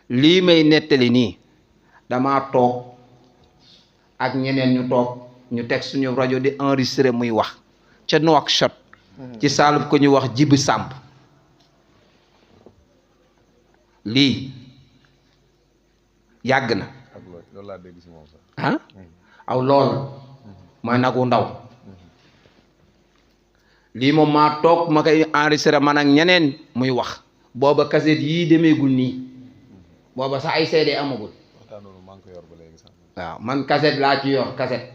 lii may nettali nii dama toog ak ñeneen ñu toog ñu teg suñu rajo di enregistré muy wax ca Nouakchott ci saalub ko ñu wax Jibi Samb lii yàgg na loolu laa dégg si moom sax aw lool mooy nagu ndaw lii moom maa toog ma koy enregistré man ak ñeneen muy wax booba kaset yii demeegul nii booba sax ay CD amagul maa ngi ko yor ba léegi sax waaw man kaset laa ci yor kaset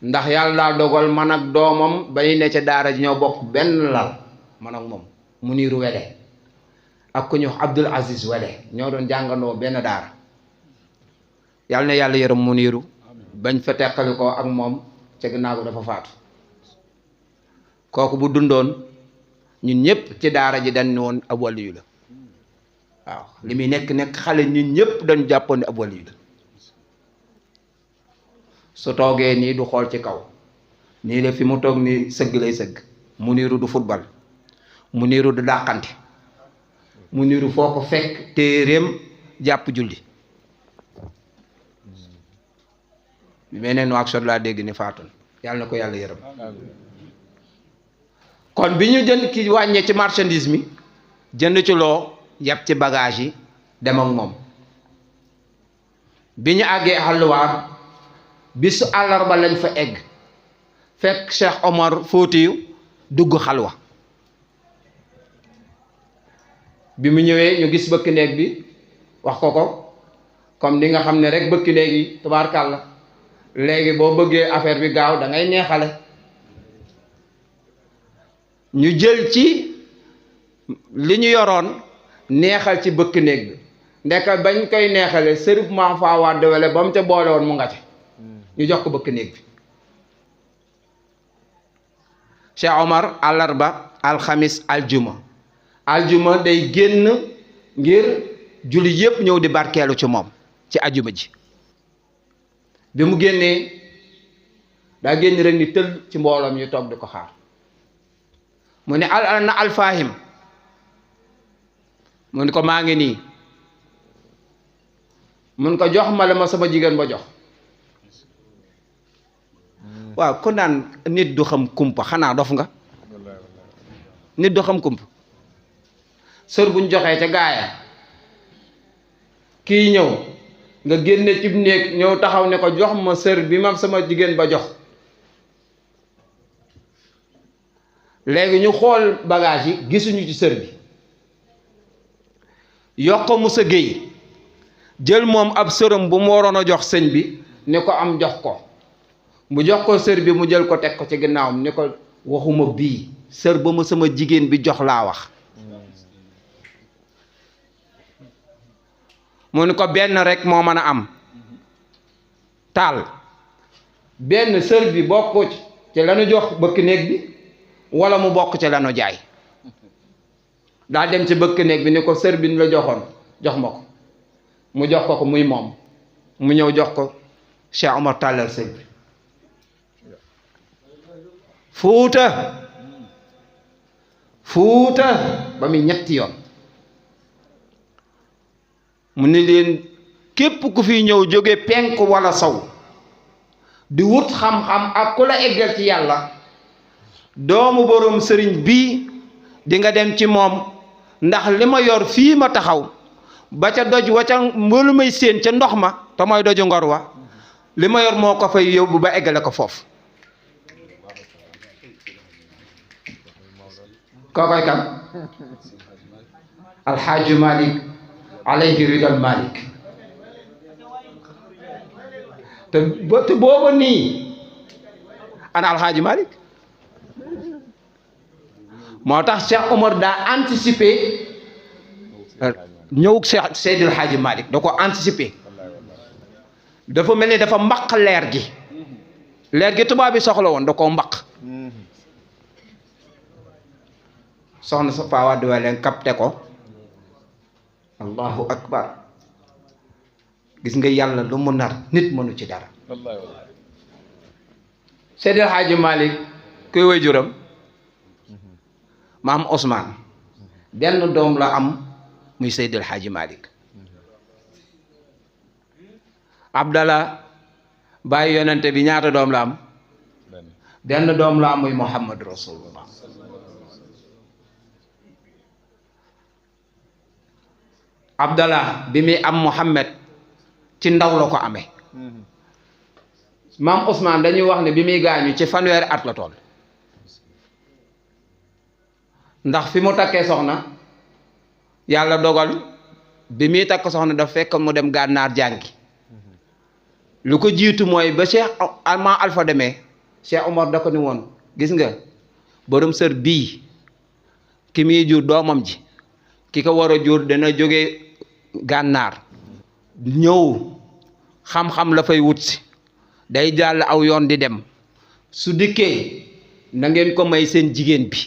ndax yàlla daa dogal man ak doomam ba ñu ne ca daara ji ñoo bokk benn lal man ak moom Muniru Wele ak ku ñu wax Abdul Aziz Wele ñoo doon jàngandoo benn daara yàlla na yàlla yërëm Muniru bañ fa teqali ko ak moom ca ginnaaw dafa faatu kooku bu dundoon ñun ñëpp ci daara ji dañ ne woon ab waliyu la waaw li muy nekk xale ñun ñëpp dañu jàppoon ne ab waliyu la su toogee nii du xool ci kaw nii la fi mu toog nii sëgg lay sëgg Muniru du football Muniru du dàqante Muniru foo ko fekk téeréem jàpp julli bi meneen Nouakchott laa dégg ni faatoon yàlla na ko yàlla yërëm kon bi ñu jënd ki wàññee ci marchandise mi jënd ci loo yàpp ci bagage yi dem ak moom bi ñu àggee xalluwaar bisu àllarba lañ fa egg fekk Cheikh Omar Foutiyu dugg xalwa bi mu ñëwee ñu gis bëkk néeg bi wax ko comme ni nga xam ne rek bëkk néeg yi tubaarkàlla léegi boo bëggee affaire bi gaaw da ngay neexale ñu jël ci li ñu yoroon neexal ci bëkk néeg bi ndeka bañ koy neexale sërub maam faa wadd wele ba mu ca boole woon mu nga ca ñu jox ko bëkk néeg bi. Cheikh Omar àllarba alxamis aljuma day génn ngir julli yépp ñëw di barkeelu ci moom ci ajuma ji. bi mu génnee daa génn rek ni tël ci mbooloom ñu toog di ko xaar mu ne na alfahim mu ni ko maa ngi nii mun ko jox ma la ma sama jigéen ba jox. waaw kon naan nit du xam kumpa xanaa dof nga. nit du xam kumpa sër buñ joxee ca gaaya kii ñëw nga génne cib néeg ñëw taxaw ne ko jox ma sër bi ma sama jigéen ba jox. léegi ñu xool bagage yi gisuñu ci sër bi yokk ko Musa Géey jël moom ab sërëm bu mu waroon a jox sëñ bi ne ko am jox ko mu jox ko sër bi mu jël ko teg ko ci ginnaawam ne ko waxuma bii sër ba ma sama jigéen bi jox laa wax. mu ne ko benn rek moo mën a am taal benn sër bi bokk ci lanu jox bëkk néeg bi wala mu bokk ci lanu jaay. daa dem ci bëkk néeg bi ne ko sër bi ñu la joxoon jox ma ko mu jox ko muy moom mu ñëw jox ko Cheikh Omar tàllal sër bi. fuuta ba muy ñetti yoon mu ne leen képp ku fi ñëw jóge penk wala saw di wut xam-xam ak ku la eggal ci yàlla doomu boroom sëriñ bii di nga dem ci moom ndax li ma yor fii ma taxaw ba ca doj wa ca mboolu may séen ca ndox ma te mooy doju ngor wa li ma yor moo ko fay yóbbu ba eggale ko foofu. kookoy kan alxaaji Malik alayhi ridal Malik te booba nii ana alxaaji Malik moo tax Cheikh Omar daa anticiper ñëw Cheikh Seydil Xaaji Malik da ko anticiper dafa mel ni dafa mbaq leer gi tubaab bi soxla woon da koo mbaq. soxna sa faawa duwe leen capté ko allahu akbar gis nga yàlla lu mu nar nit mënu ci dara. Seydil Hadji Malick kuy waajuram maam Ousmane benn doom la am muy Seydil Hadji Malick. Abdallah bàyyi yonente bi ñaata doom la am benn doom la am muy Muhammad Rasulullah. Abdallah bi muy am Muhammad ci ndaw la ko amee maam Ousmane dañuy wax ne bi muy gaañu ci fanweeri at la toll ndax fi mu takkee soxna yàlla dogal bi muy takk soxna dafa fekk mu dem gànnaar jàngi lu ko jiitu mooy ba Cheikh ma Alpha demee Cheikh Omar da ko ni woon gis nga borom sër bii ki muy jur doomam ji ki ko war a jur dana jóge gànnaar ñëw xam-xam la fay wut si day jàll aw yoon di dem su dikkee na ngeen ko may seen jigéen bi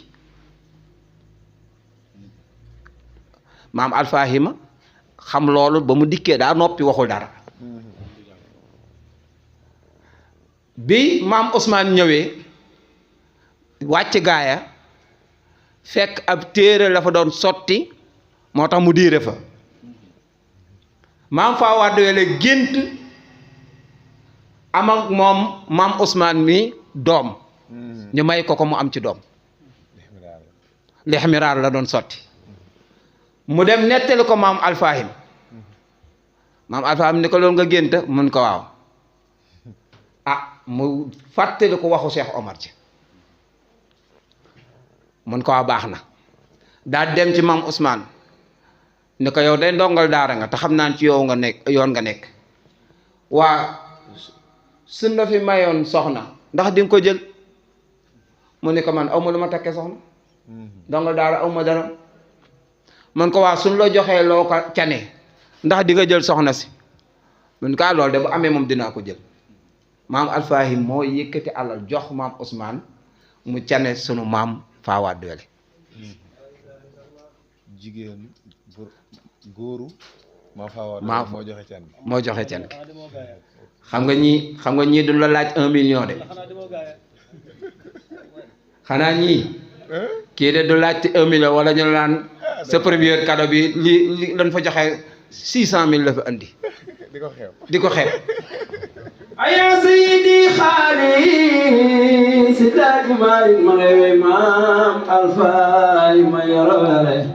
maam Alfahima xam loolu ba mu dikkee daa noppi waxul dara bi maam Ousmane ñëwee wàcc gaaya fekk ab téere la fa doon sotti moo tax mu diire fa maam faa wàdd wele gént am ak moom maam Ousmane mi doom ñu may ko mu am ci doom lixmiraar la doon sotti mu dem nettali ko maam Alfahim ni ko loolu nga gént mun ko waaw mu fàttali ko waxu Cheikh Omar ci mun ko waaw baax na daal dem ci maam Ousmane ni ko yow day ndongal daara nga te xam naan ci yow nga nekk yoon nga nekk waa suñ la fi mayoon soxna ndax di nga ko jël mu ni ko man aw ma lu ma takkee soxna ndongal daara aw ma dara man ko waa suñ la joxee loo ko cane ndax di nga jël soxna si mun kaa loolu de bu amee moom dinaa ko jël maam Alfahim moo yëkkati alal jox maam Ousmane mu cane sunu maam Fawade Wele jigéen góoru maa Fawade maa moo joxe can bi moo joxe can gi xam nga ñii du la laaj 1 million de xanaa ñii kii de du laaj 1 million wala ñu naan sa premier cadeau bi li lañ fa joxe 600 000 la fa andi di ko xew di ko xeeb يا سيدي خالي سيداج مالك مغيب إمام الفاي ما يرى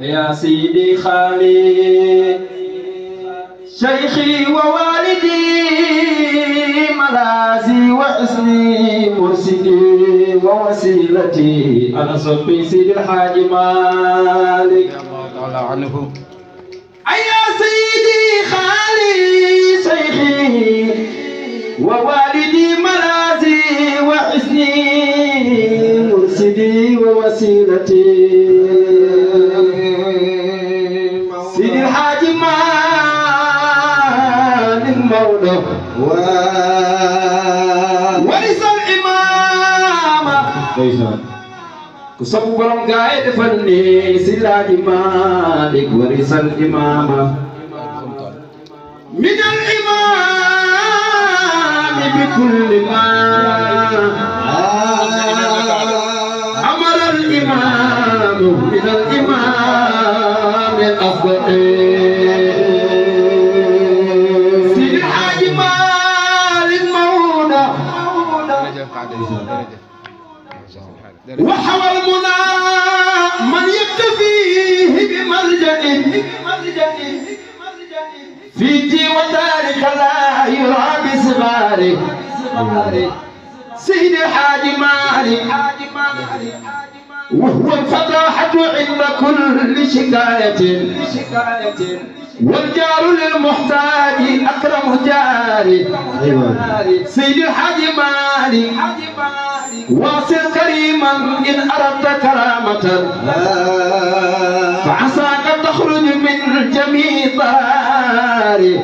يا سيدي خالي شيخي ووالدي ملاذي وحسني مرشدي ووسيلتي أنا صبي سيدي الحاج مالك الله عنه يا سيدي خالي شيخي ووالدي ملاذي وحسني مرشدي ووسيلتي سيدي الحاج مالك مولى ورث الإمامة كسب برم قايد فني سيدي الحاج مالك ورث الإمامة من الإمام بكل ما أمر الإمام من الإمام الأفضل سيد الحاج مالك مولى وحوى المنى من يكتفيه بملجأ في وذلك لا يرى بصغاره سيد الحاج مالك وهو الفضاحة عند كل شكاية والجار للمحتاج أكرم جاري سيد الحاج مالك واصل كريما إن أردت كرامة فعساك تخرج من جميع طاري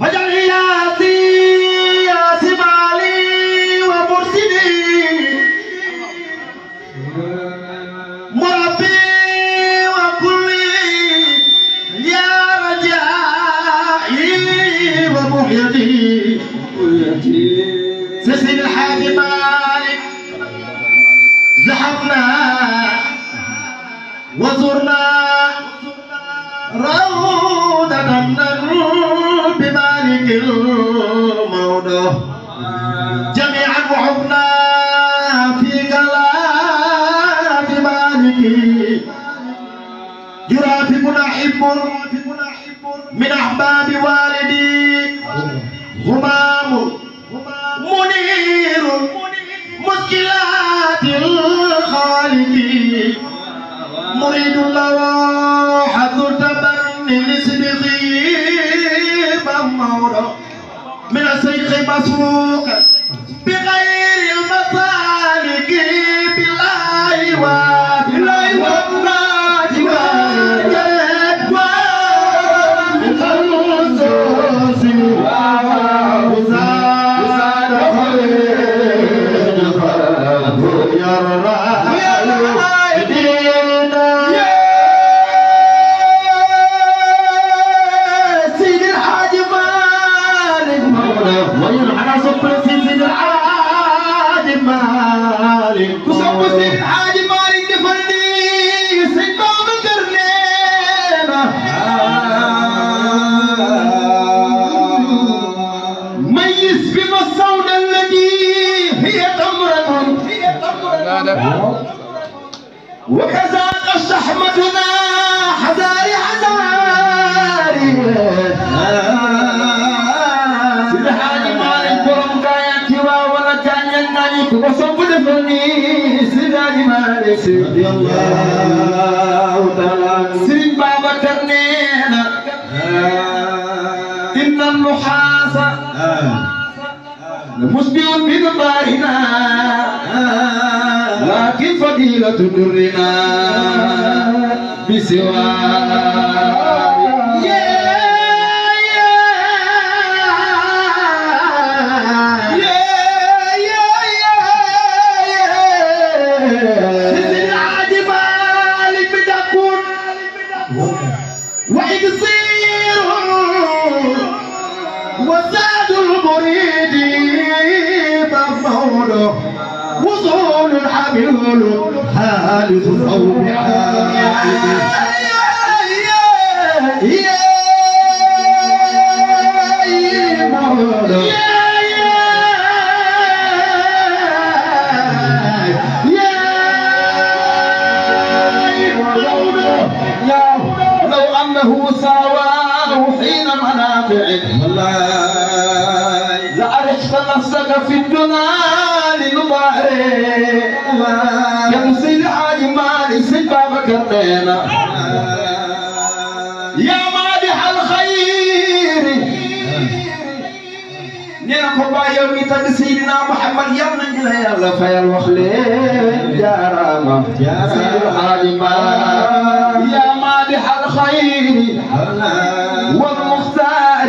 فجعل يا سبالي ومرشدي مربي وكلي يا رجائي ومحيتي سيد الحاج مالك زحفنا وزرنا روضة بمالك الموضة جميعا وحبنا في كلام مالك يرافقنا حب من أحباب والدي همام منير مشكلات الخالق مريد الله حضر تبني لصدقي بمورا من الشيخ مسروق بغير المسالك بالله وبالله وكذاك شحمتنا حذاري حذاري سيد الحاج مالك برم كاياتي ولا كان ينالك وصف دفني سيد الحاج مالك رضي الله تعالى سيد بابا كرنينا إن حاس مسبح بدبارنا لكن فضيلة درنا بسوى وزاد المريد ممنون وصول الحبيب حادث الصوم لو أنه سواه حين منافع لأرحت نفسك في الدنيا لنبارك يمسي الحاج مالي سبابك الدينا يا مادح الخير نينكو با يومي تد سيدنا محمد يوم نجل يلا فيا الوخلين جاراما سيد الحاج مالي يا مادح الخير والمختار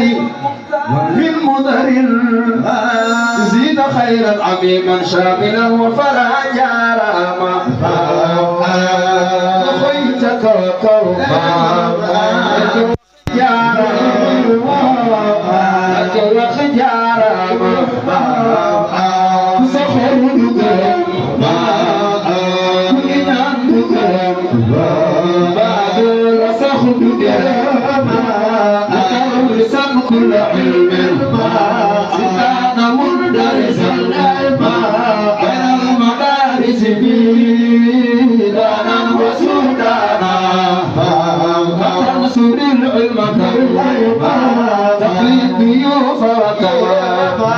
من مدر زيد خيرا عميما شاملا وفرجا راما خيتك وكوما يا راما وخجارا سخر دكرم كنان دكرم بعد رسخ دكرم أدرسا كل علم سكان مدرسا إلى المدارس بيدانا وسودانا تنصر العلم كرما تقليد ضيوف وكرما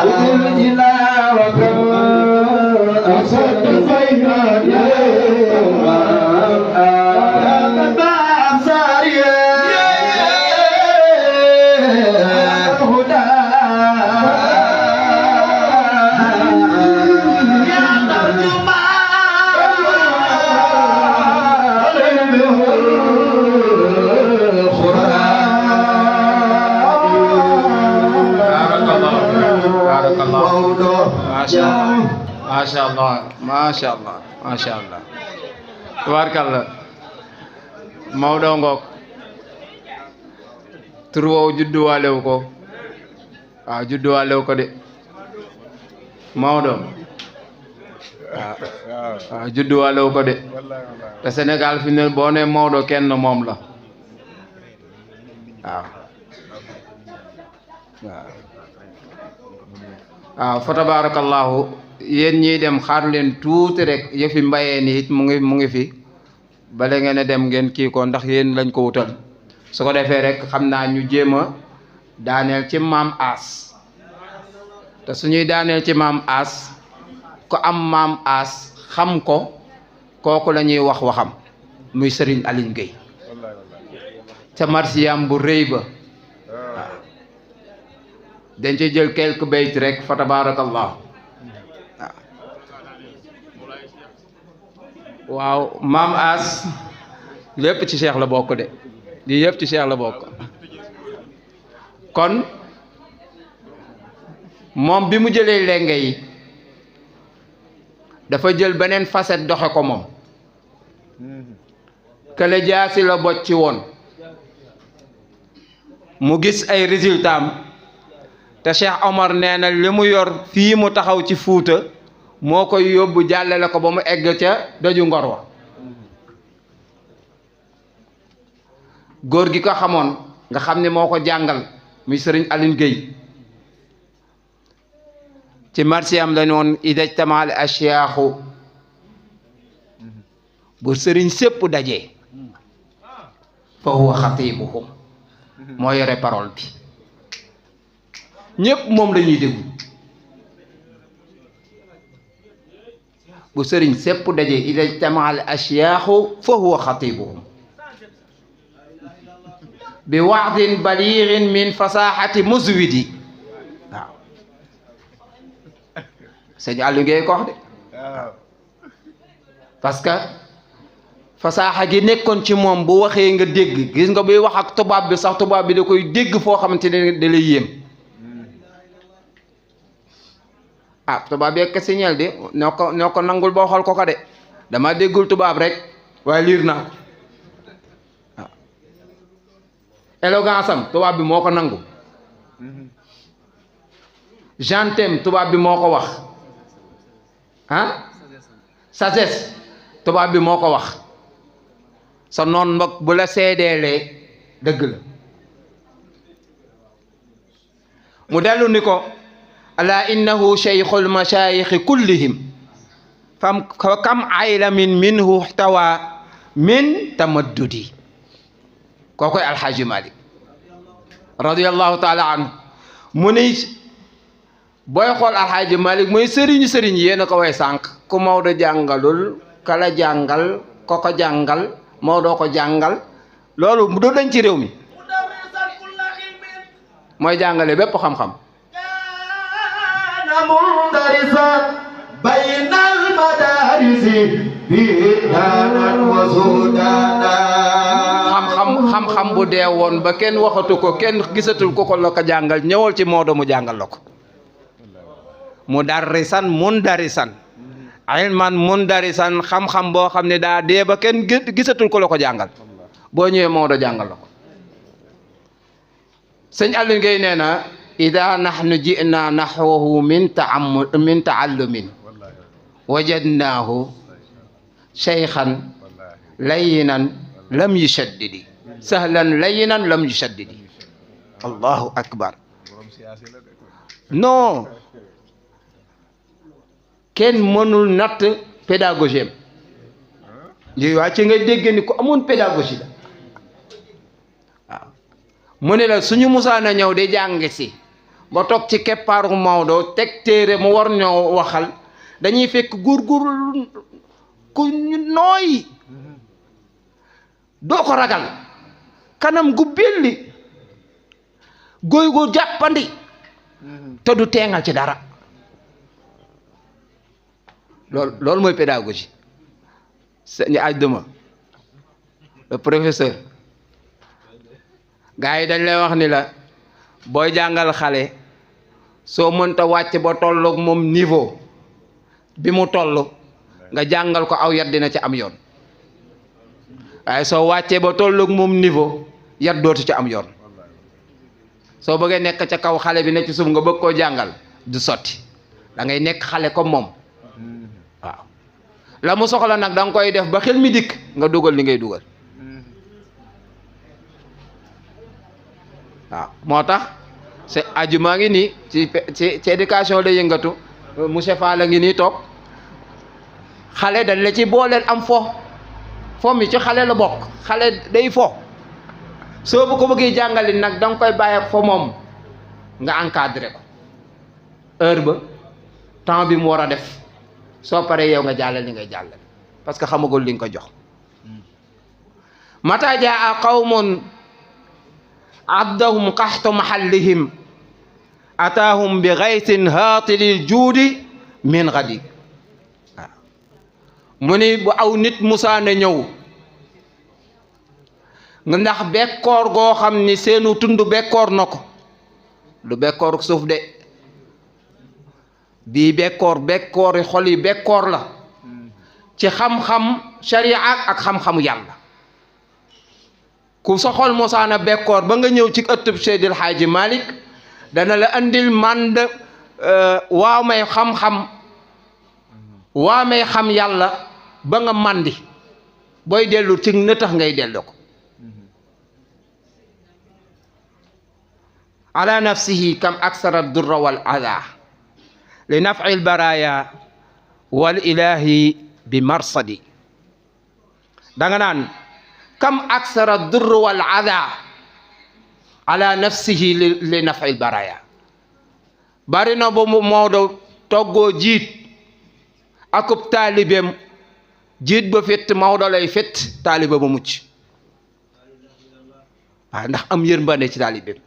أذل الجلا وكرما أسد الخيرات Masya Allah, Masya Allah, Masya Allah. Tabarakallah. Maodo ngoog tur woowu judduwaalewu ko waaw judduwaalewu ko de Maodo waaw judduwaalewu ko de te Sénégal fi ne boo ne Maodo kenn moom la waaw waaw fa tabarakallahu yéen ñiy dem xaar leen tuuti rek yëfi mbayee ni it mu ngi fi bale ngeen a dem ngeen kii ko ndax yéen lañ ko wutal su ko defee rek xam naa ñu jéem a daaneel ci maam As te suñuy daaneel ci maam As ko am maam As xam ko kooku la ñuy wax waxam muy Serigne Aline Gueye ca marsiyam bu rëy ba waaw dañ ci jël quelques bayt rek fa tabarakallah waaw maam As lépp ci Cheikh la bokk de lii yëpp ci Cheikh la bokk kon moom bi mu jëlee lenge yi dafa jël beneen facette doxe ko moom kële jaasi la bocc ci woon mu gis ay résultats am te Cheikh Omar nee na li mu yor fii mu taxaw ci Fuuta moo koy yóbbu jàllale ko ba mu egg ca doju Ngor wa góor gi ko xamoon nga xam ne moo ko jàngal muy Serigne Aline Gueye ci marché am la noon idajtamaal ashyaaxu bu Serigne sépp dajee fa huwa xatiibuhum moo yore parole bi ñépp moom la ñuy déglu bu Serigne sépp dajee idajtamaal ashyaaxu fa huwa xatiibuhum bi waxdin baliirin min fasaaxati muswidi waaw sëñ Aliou Guèye ko wax de parce que fasaaxa gi nekkoon ci moom bu waxee nga dégg gis nga buy wax ak tubaab bi sax tubaab bi da koy dégg foo xamante ne da lay yéem ah tubaab yeeg signal de ñoo ko nangul boo xool ko de dama déggul tubaab rek waaye liir naa ko waaw élégance am tubaab bi moo ko nangu gentem tubaab bi moo ko wax ah sagesse tubaab bi moo ko wax sa noon mbokk bu la seedeelee dëgg la mu dellu ni ko ala innahu cheikhul mashayikhi kullihim fa kam aylamin minhu ihtawa min tamaddudi kookoy alxaaji Malik radiallahu taala anhu mu ni booy xool alxaaji Malik mooy sëriñ yéen a ko way sànq ku Maodo jàngalul kala jàngal ko jàngal Maodo ko jàngal loolu du dañ ci réew mi mooy jàngale bépp xam-xam مدرسا بين المدارس بيدانا وسودانا xam-xam bu dee woon ba kenn waxatu ko kenn gisatul ko la ko jàngal ñëwal ci Maodo mu jàngal la ko mudarrisan mundarisan ilman mundarisan xam-xam boo xam ne daa dee ba kenn gisatul ko la ko jàngal boo ñëwee Maodo jàngal la ko sëñ Aliou Guèye nee na ida nahnu ji'na nahwahu min taallumin wajadnaahu cheykhan layinan lam yushaddidi sahlan layinan lam yushaddidi allahu akbar non kenn mënul natt pédagogie am lii waa ci nga dégg ni ko amoon pédagogie la waaw mu ne la suñu musaana ñëw di jàng si ba toog ci keppaaru Maodo teg téere mu war ñoo waxal dañuy fekk góor ku ñu nooy doo ko ragal kanam gu belli góoy gu jàppandi te du teengal ci dara loolu mooy pédagogie sëñ Ajduma le professeur gars yi dañ lay wax ni la booy jàngal xale soo mënta wàcc ba tolloog moom niveau bi mu toll nga jàngal ko aw yat dina ci am yoon waaye soo wàccee ba tolloog moom niveau yat dootu ci am yoon soo bëggee nekk ca kaw xale bi ne ci suuf nga bëgg koo jàngal du sotti da ngay nekk xale comme moom waaw la mu soxla nag da nga koy def ba xel mi dikk nga dugal li ngay dugal waaw moo tax c'est aju maa ngi nii ci éducation la yëngatu monsieur Fall a ngi nii toog xale dañ la ci booleel am fo mi ci xale la bokk xale day fo soo bu ko bëggee jàngali nag da nga koy bàyyi ak fo moom nga encadré ko heure ba temps bi mu war a def soo paree yow nga jàllale li ngay jàllale parce que xamagul li nga ko jox mata jaa qawmun addahum qaxtu mahallihim ataahum bi gaysin haatilil juudi min gadi waaw mu ni bu aw nit musaane ñëw ndax bekkoor goo xam ni seenu tund bekkoor na ko du bekkoor suuf de bii bekkoori xol yi bekkoor la ci xam-xam sharia ak xam-xamu yàlla ku sa xol mosaana bekkoor ba nga ñëw ci ëttub Seydil Haaji Malick dana la andil mànd waaw may xam-xam waa may xam yàlla ba nga màndi booy dellu ci na tax ngay dellu ko ala nafsihi kam aksara durra wal ada li naf'i lbaraya wal ilahi bi marsadi danga naan kam aksara durra wal ada ala nafsihi li naf'i lbaraya bari na ba mu Maodo toggoo jiit akub taalibeem jiit ba fett Maodo lay fett taalibe ba mucc waaw ndax am yërmande ci taalibeem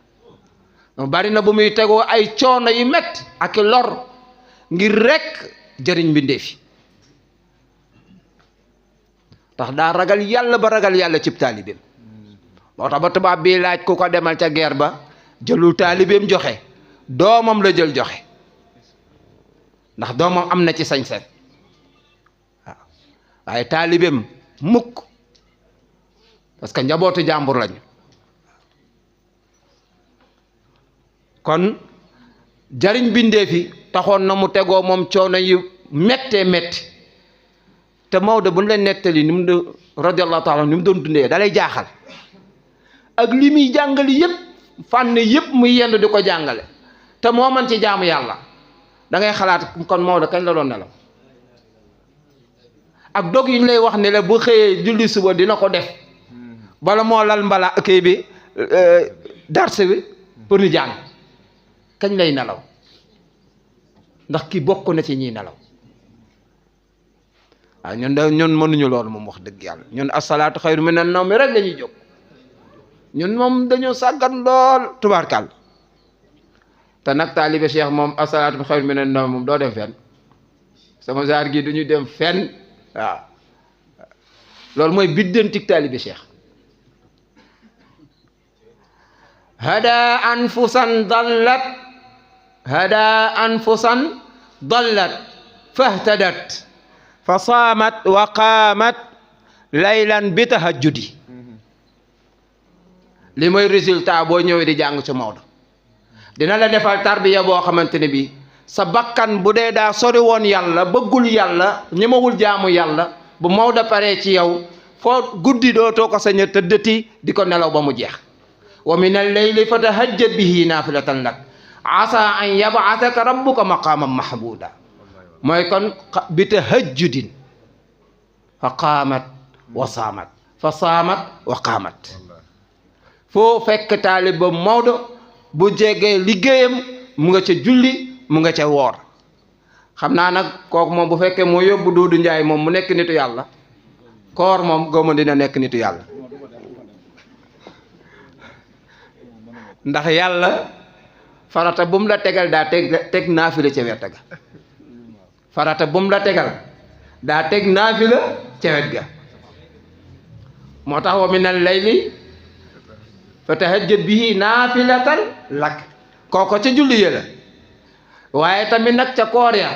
bari na bu muy tegoo ay coono yu métti ak lor ngir rek jëriñ mbindee fi ndax daa ragal yàlla ba ragal yàlla cib taalibeem moo tax ba tubaab bi laaj ku ko demal ca guerre ba jëlul taalibeem joxe doomam la jël joxe ndax doomam am na ci sañ-sañ waaw waaye taalibeem mukk parce que njabootu jàmbur lañu kon jariñ bindee fi taxoon na mu tegoo moom coono yu méttee métti te Maodo bu ñu leen nettali ni mu radiyallahu taala ni mu doon dundee da lay jaaxal ak li muy jàngale yëpp fànn yëpp muy yendu di ko jàngale te moo man ci jaamu yàlla da ngay xalaat kon Maodo kañ la doon nelaw ak dog yi ñu lay wax ne la bu xëyee julli suba dina ko def bala moo lal mbala kii bi darse bi pour ñu jàng kañ lay nelaw ndax kii bokk na ci ñiy nelaw waaw ñun mënuñu loolu moom wax dëgg yàlla ñun asalaatu xayru minan nawmi rek la ñuy jóg ñun moom dañoo sàggan lool tubaarkàll te nag taalibe Cheikh moom asalaatu xayru minan nawmi moom doo dem fenn sama jaar gi duñu dem fenn waaw loolu mooy biddantik taalibe Cheikh hada anfusan dallat fahtadat fa saamat wa qaamat laylan bi tahajjudi li mooy résultat boo ñëwee di jàng ci Maodo dina la defal tarbiya boo xamante ne bi sa bakkan bu dee daa sori woon yàlla bëggul yàlla ñemewul jaamu yàlla bu Maodo paree ci yow foo guddi dootoo ko sañ a tëddati di ko nelaw ba mu jeex wa min al-layli fatahajjad bihi naafilatan lak asa an yab'athaka rabbuka maqaman mahmuda mooy kon bi tahajjudin fa qaamat wa saamat fa saamat wa qaamat foo fekk taalib ba Maodo bu jegee liggéeyam mu nga ca julli mu nga ca woor xam naa nag kooku moom bu fekkee moo yóbbu Duudu Njaay moom mu nekk nitu yàlla koor moom góoma dina nekk nitu yàlla ndax yàlla farata bu mu la tegal daa teg naafila ca wet ga farata bu mu la tegal daa teg naafila ca wet ga moo tax wa minal layli fatahajjad bihi naafilatan lak kooko ca julli ya la waaye tamit nag ca koor ya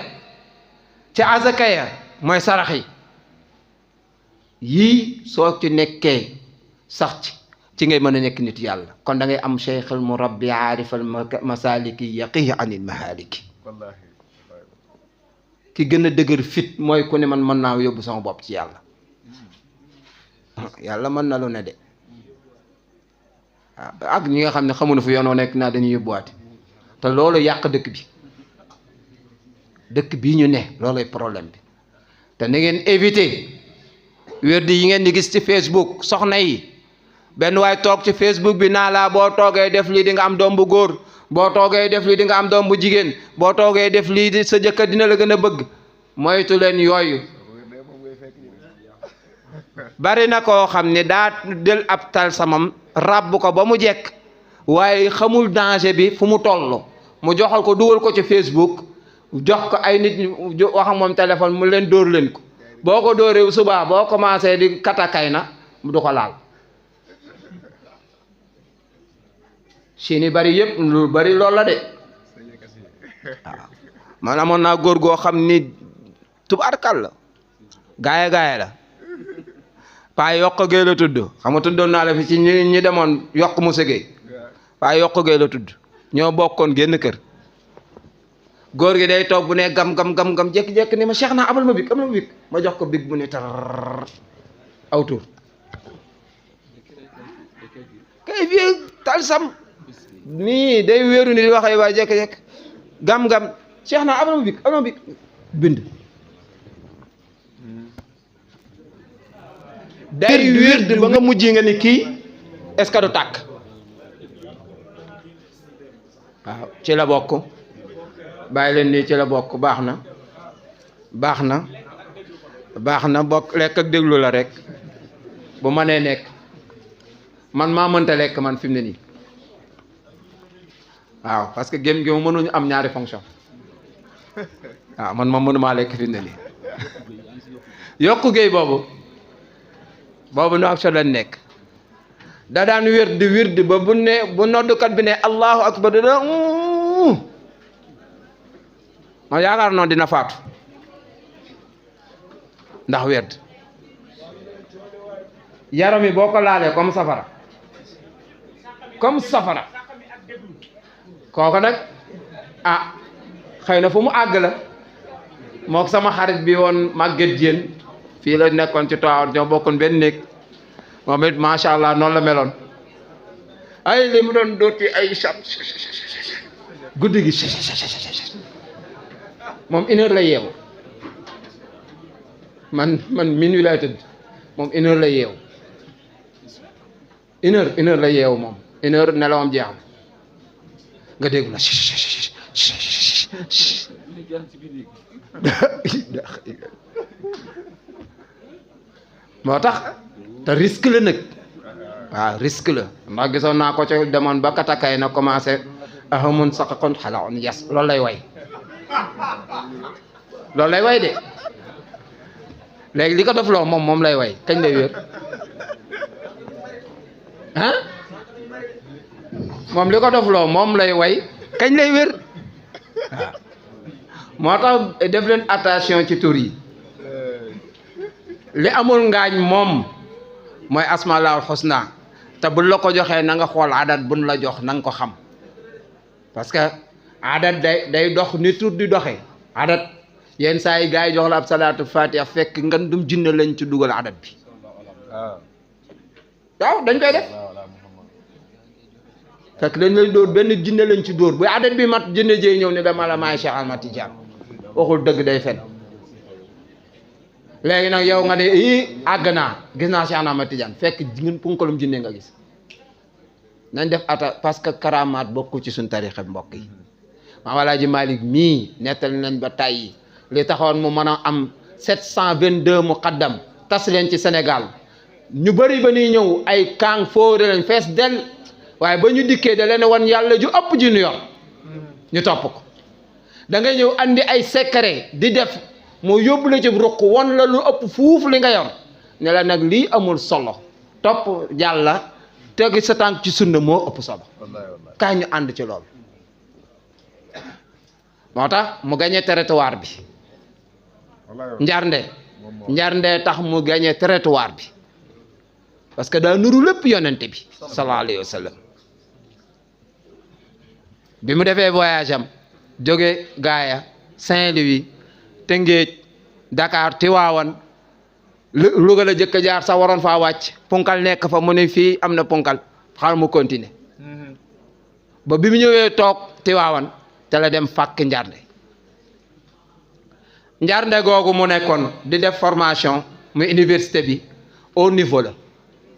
ca azaka ya mooy sarax yi yii soo ci nekkee sax ci ngay mën a nekk nit yàlla kon da ngay am cheikh al murabbi aarif al masaliki yaqih anil mahaliki ki gën a dëgër fit mooy ku ne man mën naa yóbbu sama bopp ci yàlla yàlla mën na lu ne de ak ñi nga xam ne xamuñu fu yoonoo nekk naa dañuy yóbbuwaate te loolu yàq dëkk bi ñu ne looluy problème bi te na ngeen éviter wérdi yi ngeen di gis ci Facebook soxna yi benn waay toog ci Facebook bi naa laa boo toogee def lii di nga am doom bu góor boo toogee def lii di nga am doom bu jigéen boo toogee def lii di sa jëkkër dina la gën a bëgg moytu leen yooyu bari na koo xam ne daa jël ab tal samam ràbb ko ba mu jekk waaye xamul danger bi fu mu toll mu joxal ko dugal ko ci Facebook jox ko ay nit ñu wax ak moom téléphone mu leen dóor leen ko boo ko dóoree subaa boo commencé di katakay na mu du ko laal Chine yi bari yëpp lu bari loolu la de waaw man amoon naa góor goo xam ni tubaarkal la gaaya la paa yokk gee la tudd xam nga tuddoon naa la fi ci ñi demoon yokk mu sëgee paa yokk gee la tudd ñoo bokkoon génn kër góor gi day toog bu ne gam jékki-jékki ni ma Cheikh naa abal ma big ma jox ko big mu ne tar aw tur kay fii tal sam nii day wéeru ni di wax ay waay jékki-jékki gam Cheikh naa abal ma big bind day wér ba nga mujj nga ni kii est-ce que du tàkk waaw ci la bokk bàyyi leen nii ci la bokk baax na bokk lekk ak déglu la rek bu mënee nekk man maa mënta lekk man fi mu ne nii waaw parce que gém gi mënuñu am ñaari fonction waaw man moom mënumaa lekk fi mu ne nii yokku géey boobu nu ak so lañ nekk da daan wird ba bu noddukat bi ne allahu akbar da ma yaakaar noonu dina faatu ndax wird yaram yi boo ko laalee comme safara kooku nag ah xëy na fu mu àgg la mook sama xarit bi woon Maguette Diène fii la nekkoon ci Tivaouane ñoo bokkoon benn néeg moom it macha allah noonu la meloon ay li mu doon dooti ay chat guddi gi moom 1 heure la yeewu man minuit lay tëdd moom 1 heure la yeewu 1 heure la yeewu moom 1 heure nelawam jeex nga dégg na moo tax te risque la nag waaw risque la ndax gisoon naa ko ci demoon ba katakay na commencé ahamun saqakon xalaon yes loolu lay way de léegi li ko def loo moom lay way kañ lay wér ah moom li ko def loo moom lay way kañ lay wér waaw moo tax def leen attention ci tur yi li amul ngaañ moom mooy asmaul husna te buñ la ko joxee na nga xool adat buñ la jox na nga ko xam parce que adat day dox ni tur di doxee adat yenn saa yi gars yi jox la ab salaatu fatiha fekk ngan dum jinne lañ ci dugal adat bi waaw dañ koy def fekk dañ lay dóor benn jinne lañ ci dóor bu adat bi mat jinne jëy ñëw ne dama la maay Cheikh Ahmad Tidiane waxul dëgg day fen léegi nag yow nga ne àgg naa gis naa Cheikh Ahmad Tidiane fekk ngeen punkalum jinne nga gis nañ def ata parce que karamaat bokku ci suñ tarixa mbokk yi Maam Alaaji Malick mii nettali nañ ba tàyyi li taxoon mu mën a am 722 muqaddam tas leen ci Sénégal ñu bëri ba ñuy ñëw ay kàng fóore lañ fees del waaye ba ñu dikkee da leen wan yàlla ju ëpp ji ñu yor ñu topp ko da ngay ñëw andi ay secret di def mu yóbbu la ci ruq won la lu ëpp fuuf li nga yor ne la nag lii amul solo topp yàlla tegi sa tànk ci sunna moo ëpp solo kaay ñu ànd ci loolu moo tax mu gagné territoire bi njarnde tax mu gagné territoire bi parce que daa nuru lépp yonente bi sallallahu alayhi wa sallam bi mu defee voyage am jóge gaaya Saint-Louis Tëngéej Dakar Tiwaawan Louga la jëkk jaar sax waroon faa wàcc punkal nekk fa mu ne fii am na punkal xaar mu continuer ba bi mu ñëwee toog Tiwaawan te la dem fàkk njarnde googu mu nekkoon di def formation mu université bi au niveau la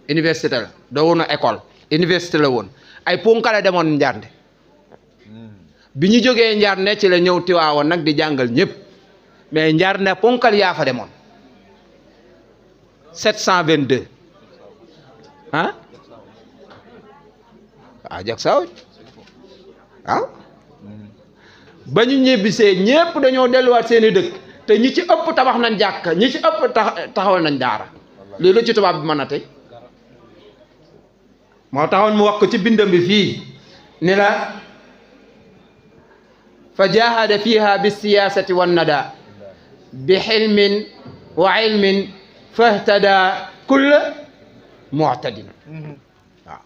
université la doo woon école université la woon ay punkale demoon njarnde bi ñu jógee njarnde ci la ñëw Tiwaawan nag di jàngal ñëpp mais njarnde punkal yaa fa demoon 722 ah waaw jag saw waaw ba ñu ñibbisee ñépp dañoo delluwaat seeni dëkk te ñi ci ëpp tabax nañ jàkk ñi ci ëpp taxawal nañ daara lii lu ci tubaab bi mën a tey moo taxoon mu wax ko ci bindam bi fii ni la fa jahada fiha bi siyasati wan nada bi xilmin wa ilmin fahtada kulla mu'tadin waaw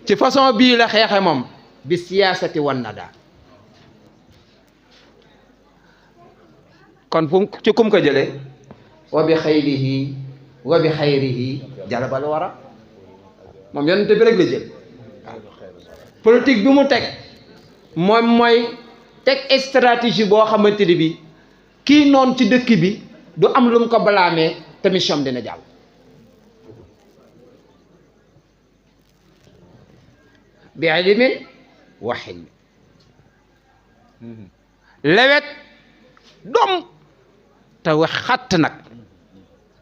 ci façon bii la xeexe moom bi siyaasati wan nada kon fu ci kum ko jëlee wa bi xayrihi wa bi xayrihi jalabal wara moom yonente bi rek la jël waaw politique bi mu teg moom mooy teg stratégie boo xamante ni bi kii noonu ci dëkk bi du am lu mu ko balaamee te mission dina jàll bi ilmin wa hilmin lewet doom te wex xatt nag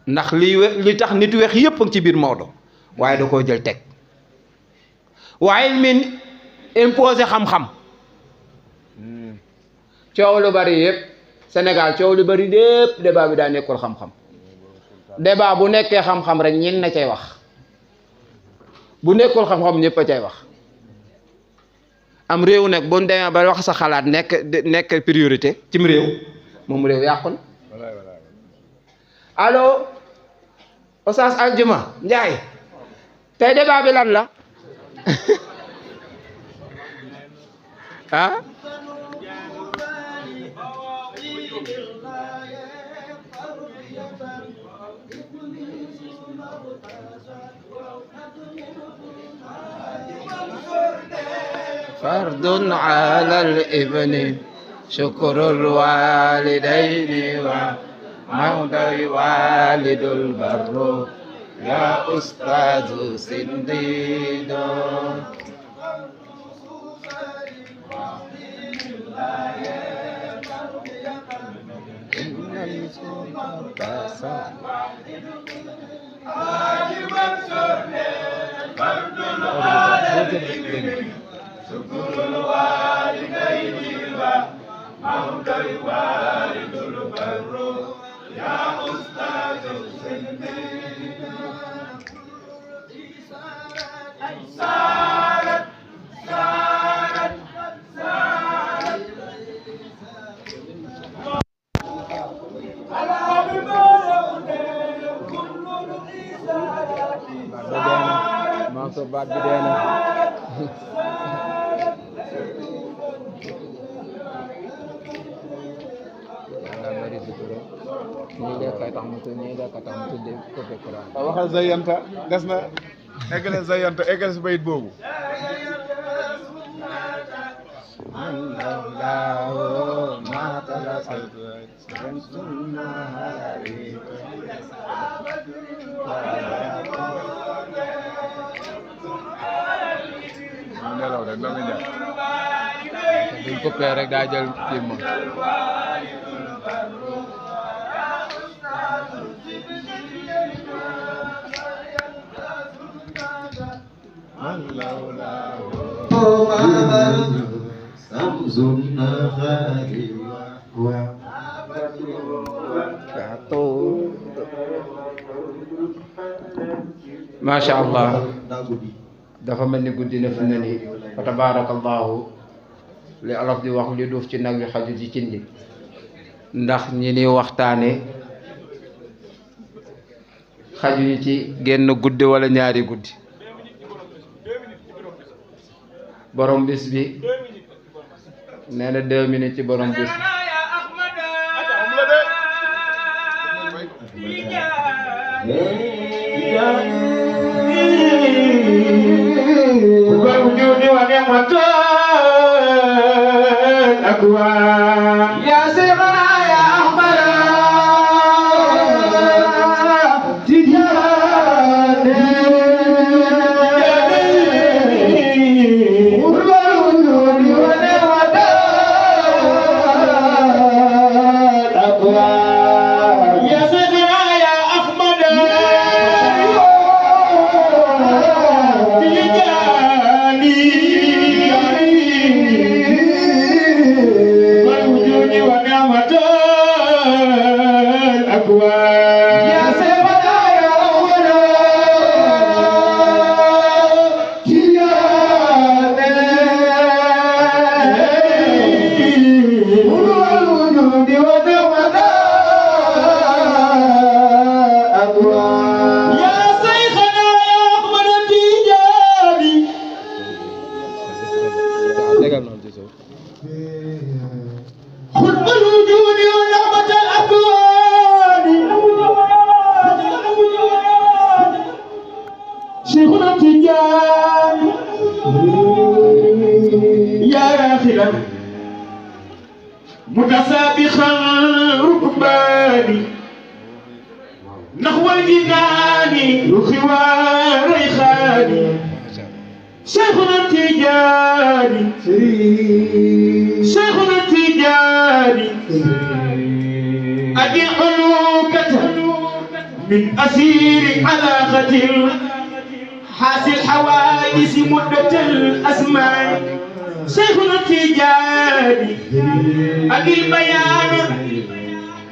ndax li tax nit wex yépp ci biir Maodo waaye da koo jël teg waaye min imposé xam-xam coow lu bari yëpp Sénégal coow lu bari lépp débat bi daa nekkul xam-xam débat bu nekkee xam-xam rek ñin na cay wax bu nekkul xam-xam ñëpp a cay wax am réew nag bu ñu demee ba wax sa xalaat nekk priorité cim réew moom réew yàqu na allo Oustaz Aljuma Njaay tey débat bi lan la ah fardun ala al-ibni shukrul walidayni wa mawday walidul barru ya ustazu sindido baat bi dee na waxal Zayanta des na eggale Zayanta eggale si bayit boobu nelaw rek doo nga jàpp buñ coupé rek daa jël kii moom macha allah dafa mel ni guddi na fi ne nii fa tabarakallahu li olof di wax li duuf ci nag wi xaju ci cin li ndax ñi ni waxtaane xajuñu ci génn guddi wala ñaari guddi borom bis bi nee na 2 minutes ci borom bis bi والوجود ونعمة الأكوان يا سيدنا يا أحمد تجاني والوجود ونعمة الأكوان يا سيدنا يا أحمد متسابخا ركباني نحو الجنان رخوان ريخاني شيخنا التجاري شيخنا التجاري أدي علوكة من أسير علاقة حاصل حوادث مدة الأزمان شيخنا التجاني أبي البيان